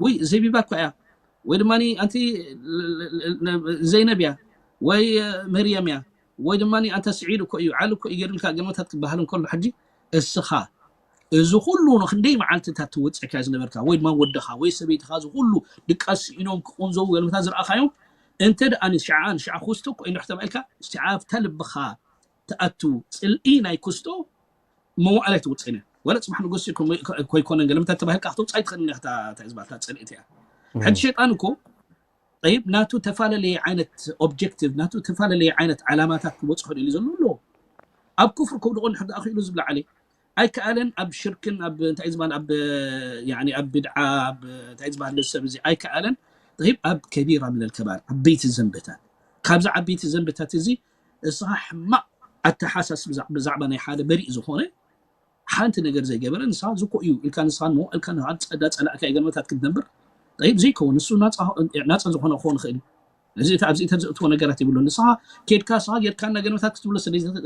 ወይ ዘቢባ እኮ እያ ወይ ድማ ኣንቲ ዘይነብ እያ ወይ መርየም እያ ወይ ድማ ኣንታ ስዒድ እኮ እዩ ዓሊ እኮ እዩ ገይሩልካ ገለመታት ክበሃል እንከሎ ሕጂ እስኻ እዚ ኩሉ ንክንደይ መዓልትታት ትወፅዕካ ዝነበርካ ወይ ድማ ወድኻ ወይ ሰበይትኻ እዚ ኩሉ ድቃስ ስኢኖም ክቁንዘው ገለመታት ዝረኣኻዮም እንተ ደኣ ንሽዓ ንሽዓ ክስቶ እኮ እንድሕ ተባኢልካ ሽዓ ኣብታ ልብኻ ትኣቱ ፅልኢ ናይ ክስቶ መዋዕል ኣይትውፅእን እያ። ወላ ፅባሕ ንጎሲ ኮይኮነን ገለመታት ተባሂልካ ክትውፅእ ኣይትኽእልን እያ። እታ ዝበልካ ፅልእቲ እያ። ሕጂ ሸይጣን እኮ ጠይብ ናቱ ተፈላለየ ዓይነት ኦብጀክቲቭ ናቱ ተፈላለየ ዓይነት ዓላማታት ክበፅሖ ደልዩ ዘሎ ኣሎ። ኣብ ክፍሪ ከውድቆ እንድሕር ደኣ ክኢሉ ዝብላ ዓሊ ኣይከኣለን። ኣብ ሽርክን ኣብ እንታይ ዝበሃል ኣብ ኣብ ብድዓ ኣብ እንታይ ዝበሃል ሰብ እዚ ኣይከኣለን። ጠይብ ኣብ ከቢራ ምን ኣልከባር ዓበይቲ ዘንብታት ካብዚ ዓበይቲ ዘንብታት እዚ እስኻ ሕማቕ ኣተሓሳስ ብዛዕባ ናይ ሓደ በሪእ ዝኾነ ሓንቲ ነገር ዘይገበረ ንስኻ ዝኮ እዩ ኢልካ ንስኻ ንሞ ኢልካ ዳፀላእካ ገለመታት ክትነብር ጠይብ ዘይከውን ንሱ ናፃ ዝኾነ ክኾን ይኽእል እዩ። እዚ ኣብዚ ተዘእትዎ ነገራት ይብሉ ንስኻ ኬድካ ስኻ ጌርካ ገለመታት ክትብሎ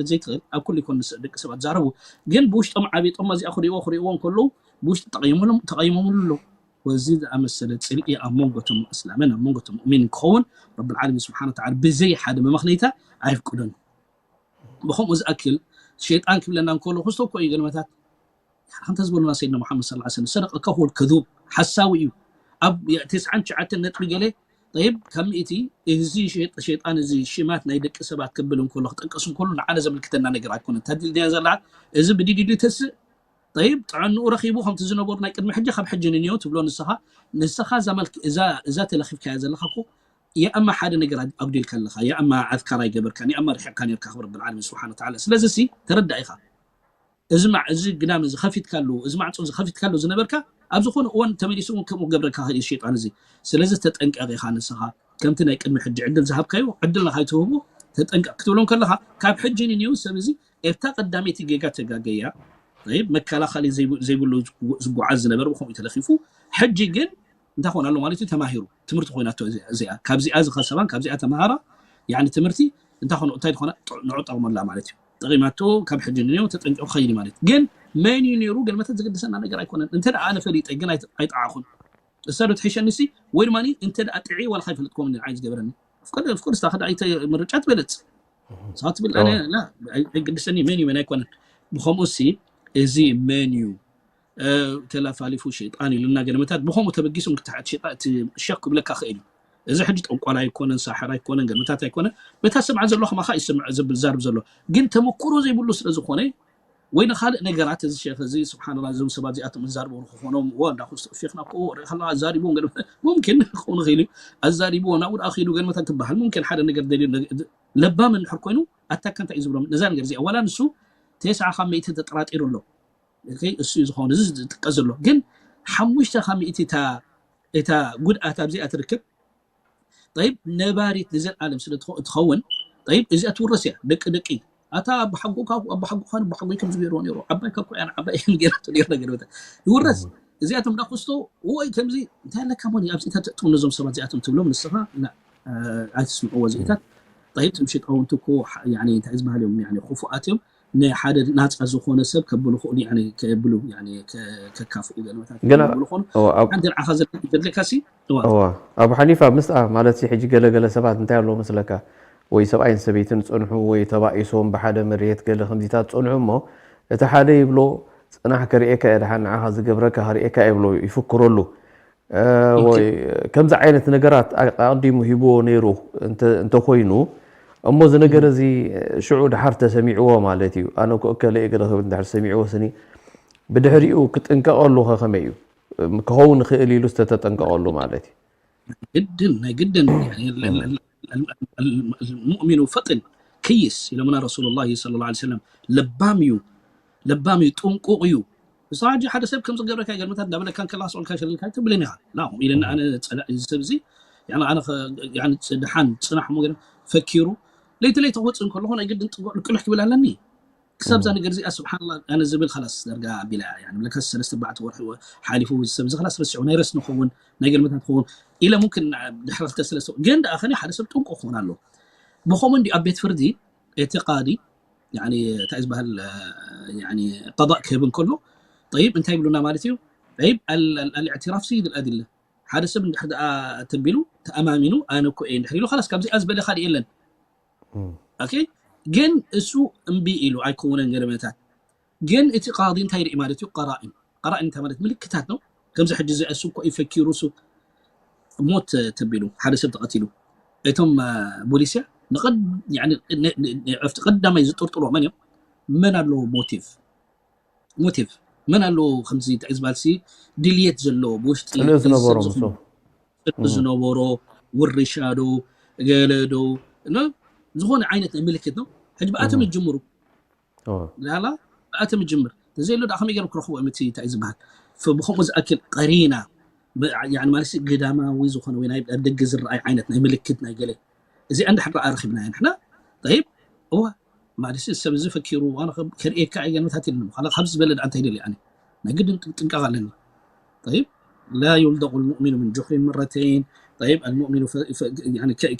ዘይትኽእል ኣብ ኩሉ ይኮን ደቂ ሰባት ዛረቡ ግን ብውሽጦም ዓቢጦም እዚኣ ክሪእዎ ክሪእዎ እንከለዉ ብውሽጢ ተቐይሞምሉ ኣሎ። ወዚ ዝኣመሰለ ፅልኢ ኣብ መንጎቶም ኣስላምን ኣብ መንጎቶም ሙእሚን ክኸውን ረብል ዓለሚን ስብሓን ወተዓላ ብዘይ ሓደ መመኽነይታ ኣይፍቅዶን። ብኸምኡ ዝኣክል ሸይጣን ክብለና እንከሎ ክስቶ እኮ እዩ ገለመታት ከምተ ዝበሉና ሰይድና ሙሓመድ ሰለላሁ ዐለይሂ ወሰለም ሰደቀ ከሁል ከዙብ ሓሳዊ እዩ። ኣብ ተስዓን ትሽዓተን ነጥቢ ገለ ጠይብ ካብ ሚእቲ እዚ ሸይጣን እዚ ሽማት ናይ ደቂ ሰባት ክብል እንከሎ ክጠቅስ እንከሎ ንዓነ ዘመልክተና ነገር ኣይኮነን። ታዲልድያ ዘላ እዚ ብዲዲዲ ተስእ ጠይብ ጥዕንኡ ረኺቡ ከምቲ ዝነበሩ ናይ ቅድሚ ሕጂ ካብ ሕጂ ንንዮ ትብሎ ንስኻ ንስኻ እዛ መልክ እዛ እዛ ተለኺፍካያ ዘለኻ እኮ የእማ ሓደ ነገር ኣጉዲልካ ኣለኻ የእማ ኣዝካር ኣይገበርካን የእማ ርሒቕካ ነርካ ክብር ብልዓለሚን ስብሓን ወተዓላ ስለዚ ሲ ተረዳእ ኢኻ እዚ ማዕ እዚ ግዳም እዚ ከፊትካሉ እዚ ማዕፆ እዚ ከፊትካሉ ዝነበርካ ኣብ ዝኾነ እዋን ተመሊሱ እውን ከምኡ ገብረካ ኸእል ሸይጣን እዚ ስለዚ ተጠንቀቕ ኢኻ ንስኻ ከምቲ ናይ ቅድሚ ሕጂ ዕድል ዝሃብካዮ ዕድል ንኻይትህቡ ተጠንቀቕ ክትብሎም ከለኻ ካብ ሕጂ ንንዮ ሰብ እዚ ኤርታ ቀዳመይቲ ጌጋ ተጋገያ መከላኸሊ ዘይብሉ ዝጓዓዝ ዝነበረ ብከምኡ ተለኺፉ ሕጂ ግን እንታይ ኾን ኣሎ ማለት እዩ ተማሂሩ ትምህርቲ ኮይናቶ እዚኣ ካብዚኣ ዝኸሰባን ካብዚኣ ተማሃራ ትምህርቲ እንታይ ኾነ እንታይ ዝኾነ ንዑ ጠቕመላ ማለት እዩ ጠቒማቶ ካብ ሕጂ ንዮ ተጠንቂቑ ኸይድ ማለት ግን መን እዩ ነይሩ ገልመታት ዝግድሰና ነገር ኣይኮነን እንተ ደኣ ኣነ ፈሊጠ ግን ኣይጠዓኹን እሳ ዶ ትሒሸኒ ሲ ወይ ድማ እንተ ደኣ ጥዒ ዋላ ከይፈለጥኩም ዓይነት ዝገበረኒ ፍቅድ ፍቅድ ስታ ከዳ ኣይተ ምርጫ ትበለጽ ሳት ትብል ኣነ ላ ኣይግድሰኒ መን እዩ መን ኣይኮነን ብኸምኡ ሲ እዚ መን እዩ ተላፋሊፉ ሸይጣን ኢሉና ገለመታት ብኸምኡ ተበጊሶም ክትሓት ሸይጣን እቲ ሸክ ክብለካ ክእል እዩ እዚ ሕጂ ጠንቋል ኣይኮነን ሳሕር ኣይኮነን ገለመታት ኣይኮነን በታ ሰምዓ ዘሎ ከማኻ ይስምዕ ዝብል ዛርብ ዘሎ ግን ተመክሮ ዘይብሉ ስለ ዝኾነ ወይ ንኻልእ ነገራት እዚ ሸክ እዚ ስብሓንላ እዞም ሰባት እዚኣቶም ዝዛርቡ ንክኾኖም ዋ እንዳ ክስቶ ፌክና ኮ ርኢ ከለካ ኣዛሪቦም ገለመታት ሙምኪን ክኸውን ይኽእል እዩ ኣዛሪብዎ ናብኡ ደኣ ኺዱ ገለመታት ክበሃል ሙምኪን ሓደ ነገር ደልዩ ለባም እንድሕር ኮይኑ ኣታካ እንታይ እዩ ዝብሎም ነዛ ነገር እዚኣ ዋላ ንሱ ተስዓ ካብ ሚእቲ ተጠራጢሩ ኣሎ እሱ እዩ ዝኸውን እዚ ዝጥቀስ ዘሎ ግን ሓሙሽተ ካብ ሚእቲ እታ ጉድኣት ኣብዚኣ ትርከብ ጠይብ ነባሪት ንዘልኣለም ስለ ትኸውን ጠይብ እዚኣ ትውረስ እያ ደቂ ደቂ ኣታ ኣባሓጎካ ኣባሓጎካ ኣባሓጎይ ከም ዝገይርዎ ነይሩ ዓባይ ካብ ኮያን ዓባይ ከም ገይራቶ ነይሩ ነገር ይውረስ እዚኣቶም ዳ ክስቶ ወይ ከምዚ እንታይ ኣለካ ሞኒ ኣብዚ ተትእትው ነዞም ሰባት እዚኣቶም ትብሎም ንስኻ ኣይትስምዕዎ እዚኢታት ጠይብ ትም ሸጣውንቲ እኮ እንታይ ዝበሃል እዮም ክፉኣት እዮም ንሓደ ናፃ ዝኾነ ሰብ ከብሉ ክእሉ ከብሉ ከካፍኡ ገለመታት ገና ክኾኑ ሓንቲ ንዓኻ ዘድልካ ሲ ኣቡ ሓኒፋ ምስኣ ማለት ሕጂ ገለገለ ሰባት እንታይ ኣለዎ መስለካ ወይ ሰብኣይን ሰበይትን ዝፀንሑ ወይ ተባኢሶም ብሓደ መሬት ገለ ከምዚታት ዝፀንሑ እሞ እቲ ሓደ ይብሎ ፅናሕ ከርእየካ እየ ድሓን ንዓኻ ዝገብረካ ከርእየካ እየ ብሎ ይፍክረሉ ወይ ከምዚ ዓይነት ነገራት ኣቐዲሙ ሂብዎ ነይሩ እንተኮይኑ እሞ እዚ ነገር እዚ ሽዑ ድሓር ተሰሚዕዎ ማለት እዩ ኣነ ክእከለ እየ ገለ ክብል ድሕር ሰሚዕዎ ስኒ ብድሕሪኡ ክጥንቀቐሉ ከ ከመይ እዩ ክኸውን ይኽእል ኢሉ ዝተተጠንቀቐሉ ማለት እዩ ግድን ናይ ግድን ሙእሚኑ ፈጥን ክይስ ኢሎምና ረሱሉላሂ ሰለላሁ ዐለይሂ ወሰለም። ለባም እዩ፣ ለባም እዩ፣ ጥንቁቕ እዩ። ንስኻ ሕጂ ሓደ ሰብ ከም ዝገብረካ ገርመታት እንዳበለካ እንከላ ስኦልካ ሸለልካ ትብልን ኢኻ። ላ ኢለና ኣነ ጸላኢ እዚ ሰብ እዚ ያኒ ኣነ ኸ- ያኒ ጽ- ድሓን ጽናሕ ሞ ገለ ፈኪሩ ለይቲ ለይቲ ክወጽእ እንከለኹ ናይ ግድን ጥንቁቕ ልቅልሕ ክብል ኣለኒ። ክሳብ እዛ ነገር እዚኣ ስብሓንላ ኣነ ዝብል ላስ ደርጋ ኣቢላ እያ። ለካ ሰለስተ ኣርባዕተ ወርሒ ሓሊፉ ሰብ እዚ ላስ ረሲዑ ናይ ረስ ንኸውን ናይ ገልመታት ክኸውን ኢለ ሙምክን ድሕሪ ክልተ ሰለስተ ግን ደኣ ኸኒ ሓደ ሰብ ጥንቁቕ ክኾን ኣለዎ። ብኸምኡ እንዲ ኣብ ቤት ፍርዲ እቲ ቃዲ እንታይ ዝበሃል ቀضاء ክህብ እንከሎ طيب እንታይ ይብሉና ማለት እዩ? طيب الاعتراف سيد الأدلة ሓደ ሰብ እንድሕር ደኣ ተቢሉ ተኣማሚኑ ኣነ እኮ እየ እንድሕር ኢሉ ላስ ካብዚኣ ዝበለ ካልእ የለን። ግን እሱ እምቢ ኢሉ ኣይከውነን ገለመታት ግን እቲ ቃዲ እንታይ ርኢ ማለት እዩ? ቀራኢን ቀራኢን እንታይ ማለት ምልክታት ነው። ከምዚ ሕጂ እዚ እሱ እኮ ይፈኪሩ እሱ ሞት ተቢሉ ሓደ ሰብ ተቐቲሉ እቶም ቦሊስያ ኣብቲ ቀዳማይ ዝጥርጥሮ መን እዮም? መን ኣለዎ ሞቲቭ ሞቲቭ መን ኣለዎ ከምዚ እንታይ ዝበሃል ድልየት ዘለዎ ብውሽጢ ዝነበሮ ውርሻ ዶ ገለ ዶ ዝኾነ ዓይነት ናይ ምልክት ነው። ሕጂ ብኣቶም ይጅምሩ ላ ብኣቶም ይጅምር ተዘይሎ ዳ ከመይ ገይሮም ክረኽቡ እዮም እቲ እንታይ ዝበሃል ብከምኡ ዝኣክል ቀሪና ማለት ግዳማዊ ዝኾነ ወይ ኣብ ደገ ዝረኣይ ዓይነት ናይ ምልክት ናይ ገለ እዚኣ እንድሕር ረኣ ረኺብና ንሕና ይብ እዋ ማለት ሰብ እዚ ፈኪሩ ከርእየካ እየ ገለመታት ኢልና ካብዚ ዝበለ ዳ እንታይ ደልየ ኣነ ናይ ግድን ጥንቃቕ ኣለኒ طيب لا يلدغ المؤمن من جحر مرتين طيب المؤمن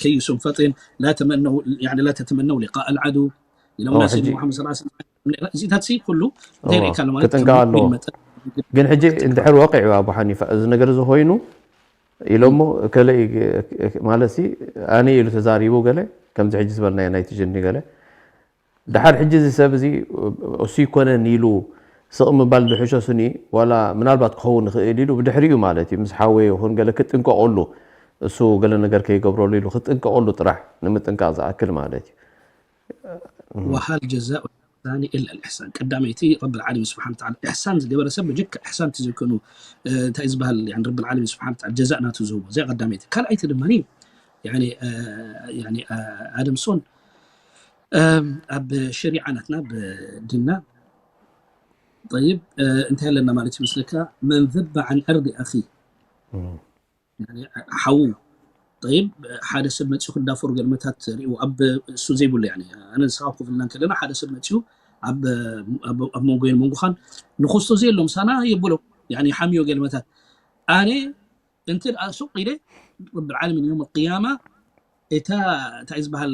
كيس فطن لا تمنوا يعني لا تتمنوا لقاء العدو ኢሎም ና ሰይድ ሙሓመድ ሰለላሁ ዐለይሂ ወሰለም እዚታት ኩሉ እንታይ ርእካ ኣሎ ማለት ክጥንቀቕ ኣለዎ። ግን ሕጂ እንድሕር ወቂዑ ኣቡ ሓኒፋ እዚ ነገር እዚ ኮይኑ ኢሎሞ እከለ ማለት ኣነ ኢሉ ተዛሪቡ ገለ ከምዚ ሕጂ ዝበልናዮ ናይ ትጅኒ ገለ ድሓር ሕጂ እዚ ሰብ እዚ እሱ ይኮነን ኢሉ ስቕ ምባል ዝሕሸሱኒ ዋላ ምናልባት ክኸውን ይኽእል ኢሉ ብድሕሪኡ ማለት እዩ ምስ ሓወየ ይኹን ገለ ክጥንቀቐሉ እሱ ገለ ነገር ከይገብረሉ ኢሉ ክጥንቀቐሉ ጥራሕ ንምጥንቃቕ ዝኣክል ማለት እዩ። وهل جزاء الإحسان إلا الإحسان ቀዳመይቲ ረብል ዓለሚን ስብሓን ተዓላ ኢሕሳን ዝገበረ ሰብ ብጀካ ኢሕሳን ትዘከኑ እንታይ ዝበሃል ረብል ዓለሚን ስብሓን ተዓላ ጀዛእ ናቱ ዝህቦ እዚኣ ቀዳመይቲ ካልኣይቲ ድማ ኣደምሶን ኣብ ሸሪዓ ናትና ብድና طيب እንታይ ኣለና ማለት ይመስለካ من ذب عن عرض أخيه ሓዉ طيب ሓደ ሰብ መፂኡ ክዳፈሩ ገለመታት ሪኡ ኣብ እሱ ዘይብሉ ኣነ ንስኻ ኮፍ ኢልና ከለና ሓደ ሰብ መፂኡ ኣብ መንጎ መንጎኻን ንክስቶ ዘየሎ ምሳና የብሎ ሓምዮ ገለመታት ኣነ እንተ ደኣ ሱቕ ኢለ ረብል ዓለሚን የውም ቅያማ እታ እንታይ ዝበሃል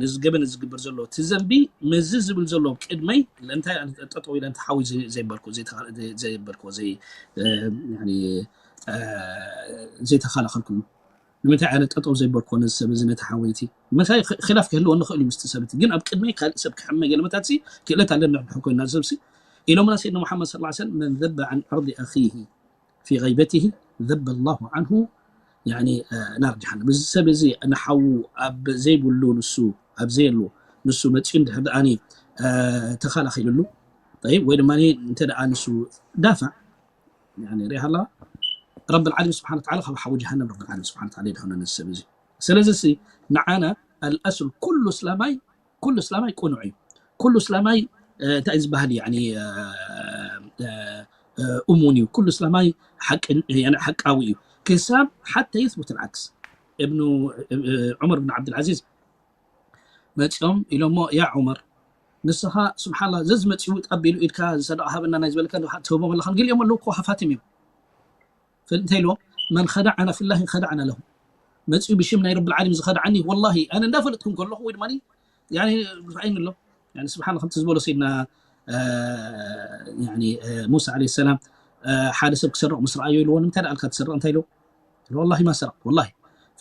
እዚ ገበን ዝግበር ዘሎ እቲ ዘንቢ መዚ ዝብል ዘሎ ቅድመይ እንታይ ጠጠው ኢለ ሓዊ ዘይበልኩ ዘይበልኩ ዘይተኸላኸልኩ ንምንታይ ኣነ ጠጠው ዘይበልኩ ነዚ ሰብ እዚ ነቲ ሓወይቲ ምሳይ ኪላፍ ክህልወኒ ክእል እዩ ምስቲ ሰብቲ ግን ኣብ ቅድመይ ካልእ ሰብ ክሕመ ገለመታት ክእለት ኣለኒ ኮይና ሰብሲ ኢሎምና ሰይድና ሙሓመድ ስ ሰለም መን ዘበ ዓን ዕርዲ ኣኺሂ في غيبته ذب الله عنه يعني نار جهنم እዚ ሰብ እዚ ንሓዉ ኣብ ዘይብሉ ንሱ ኣብ ዘየሉ ንሱ መፂኡ እንድሕር ደኣ ተኸላኺልሉ ወይ ድማ እንተ ደኣ ንሱ ዳፋዕ ሪኢኻ ኣለኻ ረብ ዓለም ስብሓን ተዓላ ካብ ሓዊ ጀሃነም ረብ ዓለም ስብሓን ተዓላ የድሕኖ ነዚ ሰብ እዚ ስለዚ ንዓና ኣልኣስል ኩሉ እስላማይ ኩሉ እስላማይ ቁኑዕ እዩ ኩሉ እስላማይ እንታይ ዝበሃል እሙን እዩ ኩሉ እስላማይ ሓቃዊ እዩ ክሳብ ሓታ የስቡት ልዓክስ እብኑ ዑመር ብን ዓብድልዓዚዝ መፂኦም ኢሎሞ ያ ዑመር ንስኻ ስብሓላ ዘዝመፂኡ ጠቢሉ ኢድካ ዝሰደቃ ሃበና ናይ ዝበለካ ትህቦም ኣለኻ ገሊኦም ኣለዉ እኮ ሃፋትም እዮም እንታይ ኢልዎም መን ከዳዓና ፊላሂ ከዳዕና ለሁ መፂኡ ብሽም ናይ ረብል ዓለሚን ዝኸዳዓኒ ወላሂ ኣነ እንዳፈለጥኩም ከለኹ ወይ ድማ ርኣይኒ ኣሎ ስብሓን ከምቲ ዝበሎ ሰይድና ሙሳ ለ ሰላም ሓደ ሰብ ክሰርቕ ምስ ረኣዮ ኢልዎ ንምንታይ ደኣልካ ትሰርቕ እንታይ ኢልዎ ወላሂ ማ ሰረቕ ወላሂ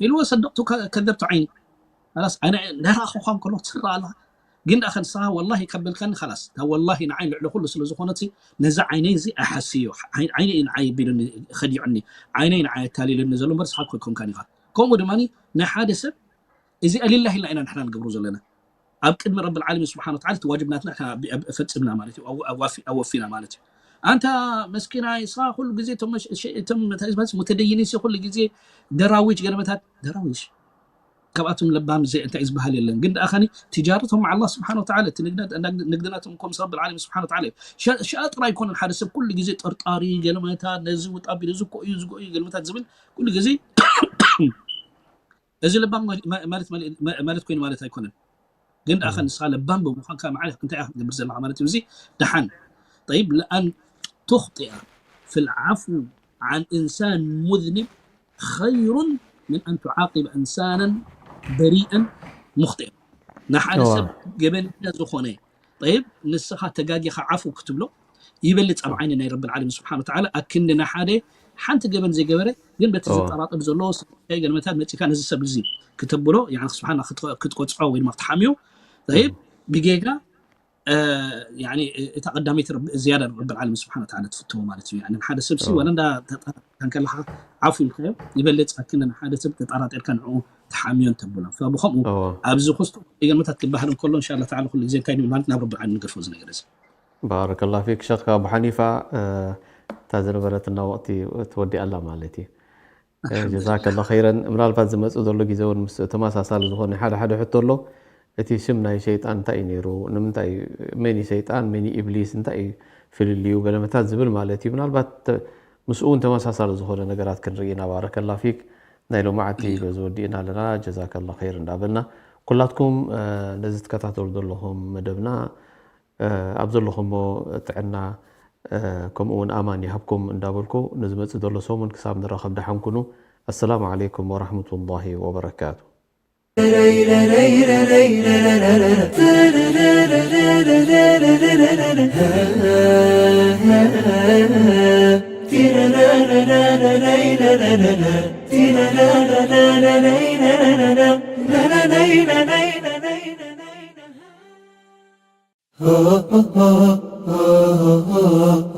ኢልዎ ሰደቕቱ ከዘብቱ ዓይኒ ላስ ኣነ እንዳረኣኹኳ ከሎ ትስራ ኣለኻ ግን ደኣ ከንስኻ ወላሂ ካብ በልካኒ ላስ እታ ወላሂ ንዓይ ልዕሊ ኩሉ ስለ ዝኾነት ነዛ ዓይነይ እዚ ኣሓስዮ ዓይነይ ንዓይ ቢሉኒ ከዲዑኒ ዓይነይ ንዓይ ኣታሊሉኒ ዘሎ እምበር ስሓብ ኮይኮንካን ኢኻ ከምኡ ድማ ናይ ሓደ ሰብ እዚኣ ሊላሂ ኢልና ኢና ንሕና ንገብሮ ዘለና ኣብ ቅድሚ ረብል ዓለሚን ስብሓን ወተዓላ እቲ ዋጅብ ናትና ፈጽምና ማለት እዩ ኣወፊና ማለት እዩ ኣንታ መስኪናይ፣ ንስኻ ኩሉ ግዜ እቶም መሽ- ሸ- እቶም እንታይ ዝበሃል፣ ሙተደይኒን ሲ ኩሉ ግዜ ደራዊሽ ገለመታት፣ ደራዊሽ ካብኣቶም ለባም ዘይ እንታይ ዝበሃል የለን። ግን ደኣ ኸኒ ትጃረቶም መዓ ኣላህ ስብሓን ወተዓላ፣ እቲ ንግድ- ንግድናቶም እኮ ምስ ረብል ዓለሚን ስብሓን ወተዓላ እዩ። ሸ- ሸኣ ጥራይ ኣይኮነን፣ ሓደ ሰብ ኩሉ ግዜ ጠርጣሪ ገለመታት፣ ነዚ ውጣ ቢሉ፣ እዚ እኮ እዩ፣ እዚ እኮ እዩ ገለመታት ዝብል ኩሉ ግዜ እዚ ለባም መ- ማለት መ- ማለት ኮይኑ ማለት ኣይኮነን። ግን ደኣ ኸ ንስኻ ለባም ብምዃንካ መዓ እንታይ ኢኻ ክትገብር ዘለኻ ማለት እዩ? እዚ ደሓን። طيب لأن تخطئ في العفو عن إنسان مذنب خير من أن تعاقب إنسانا بريئا مخطئا. ንሓደ ሰብ ገበነኛ ዝኾነ፣ طيب ንስኻ ተጋጊኻ ዓፉ ክትብሎ ይበልጽ ኣብ ዓይኒ ናይ ረብል ዓለሚን ስብሓን ወተዓላ ኣክንዲ ንሓደ ሓንቲ ገበን ዘይገበረ ግን በቲ ዝጠራጠር ዘሎ ገለመታት መጺካ ነዚ ሰብ እዚ ክተብሎ፣ ያኒ ስብሓን ክትቆ- ክትቆጽዖ ወይ ድማ ክትሓምዮ። طيب ብጌጋ ያኒ እታ ቀዳመይቲ ረቢ- ዝያዳ ረብል ዓለሚን ስብሓን ወተዓላ ትፍትዎ ማለት እዩ። ያኒ ንሓደ ሰብ ሲ ዋላ እንዳ ተጠራጠርካ ከለኻ ዓፉ ኢልካዮ ይበልጽ ኣክንዲ ንሓደ ሰብ ተጠራጢርካ ንዕኡ ትሓምዮን ተብሎን። ብኸምኡ ኣብዚ ክስቶ ገለመታት ክበሃል እንከሎ እንሻላ ተዓላ ኩሉ ግዜ እንታይ ንብል ማለት ናብ ረብል ዓለሚን ንገድፎ እዚ ነገር እዚ። ባረከላ ፊክ ሸኽ ኣቡ ሓኒፋ። እታ ዝነበረትና ወቅቲ ትወዲኣላ ማለት እዩ። ጀዛከላ ኸይረን። ምናልባት ዝመፅእ ዘሎ ግዜ እውን ምስ ተመሳሳሊ ዝኾነ ሓደ ሓደ ሕቶ ኣሎ። እቲ ሽም ናይ ሸይጣን እንታይ እዩ ነይሩ? ንምንታይ መን እዩ ሸይጣን መን እዩ ኢብሊስ እንታይ እዩ ፍልልዩ ገለመታት ዝብል ማለት እዩ። ምናልባት ምስኡ እውን ተመሳሳሊ ዝኾነ ነገራት ክንርኢ ኢና። ባረከላ ፊክ። ናይ ሎማዓቲ በዚ ወዲእና ኣለና። ጀዛከላ ኸይር እንዳበልና ኩላትኩም ነዚ ትከታተሉ ዘለኹም መደብና ኣብ ዘለኹሞ ጥዕና ከምኡ እውን ኣማን ይሃብኩም እንዳበልኩ ንዝመፅእ ዘሎ ሰሙን ክሳብ ንራኸብ ደሓን ኩኑ። ኣሰላሙ ዓለይኩም ወራህመቱላሂ ወበረካቱ።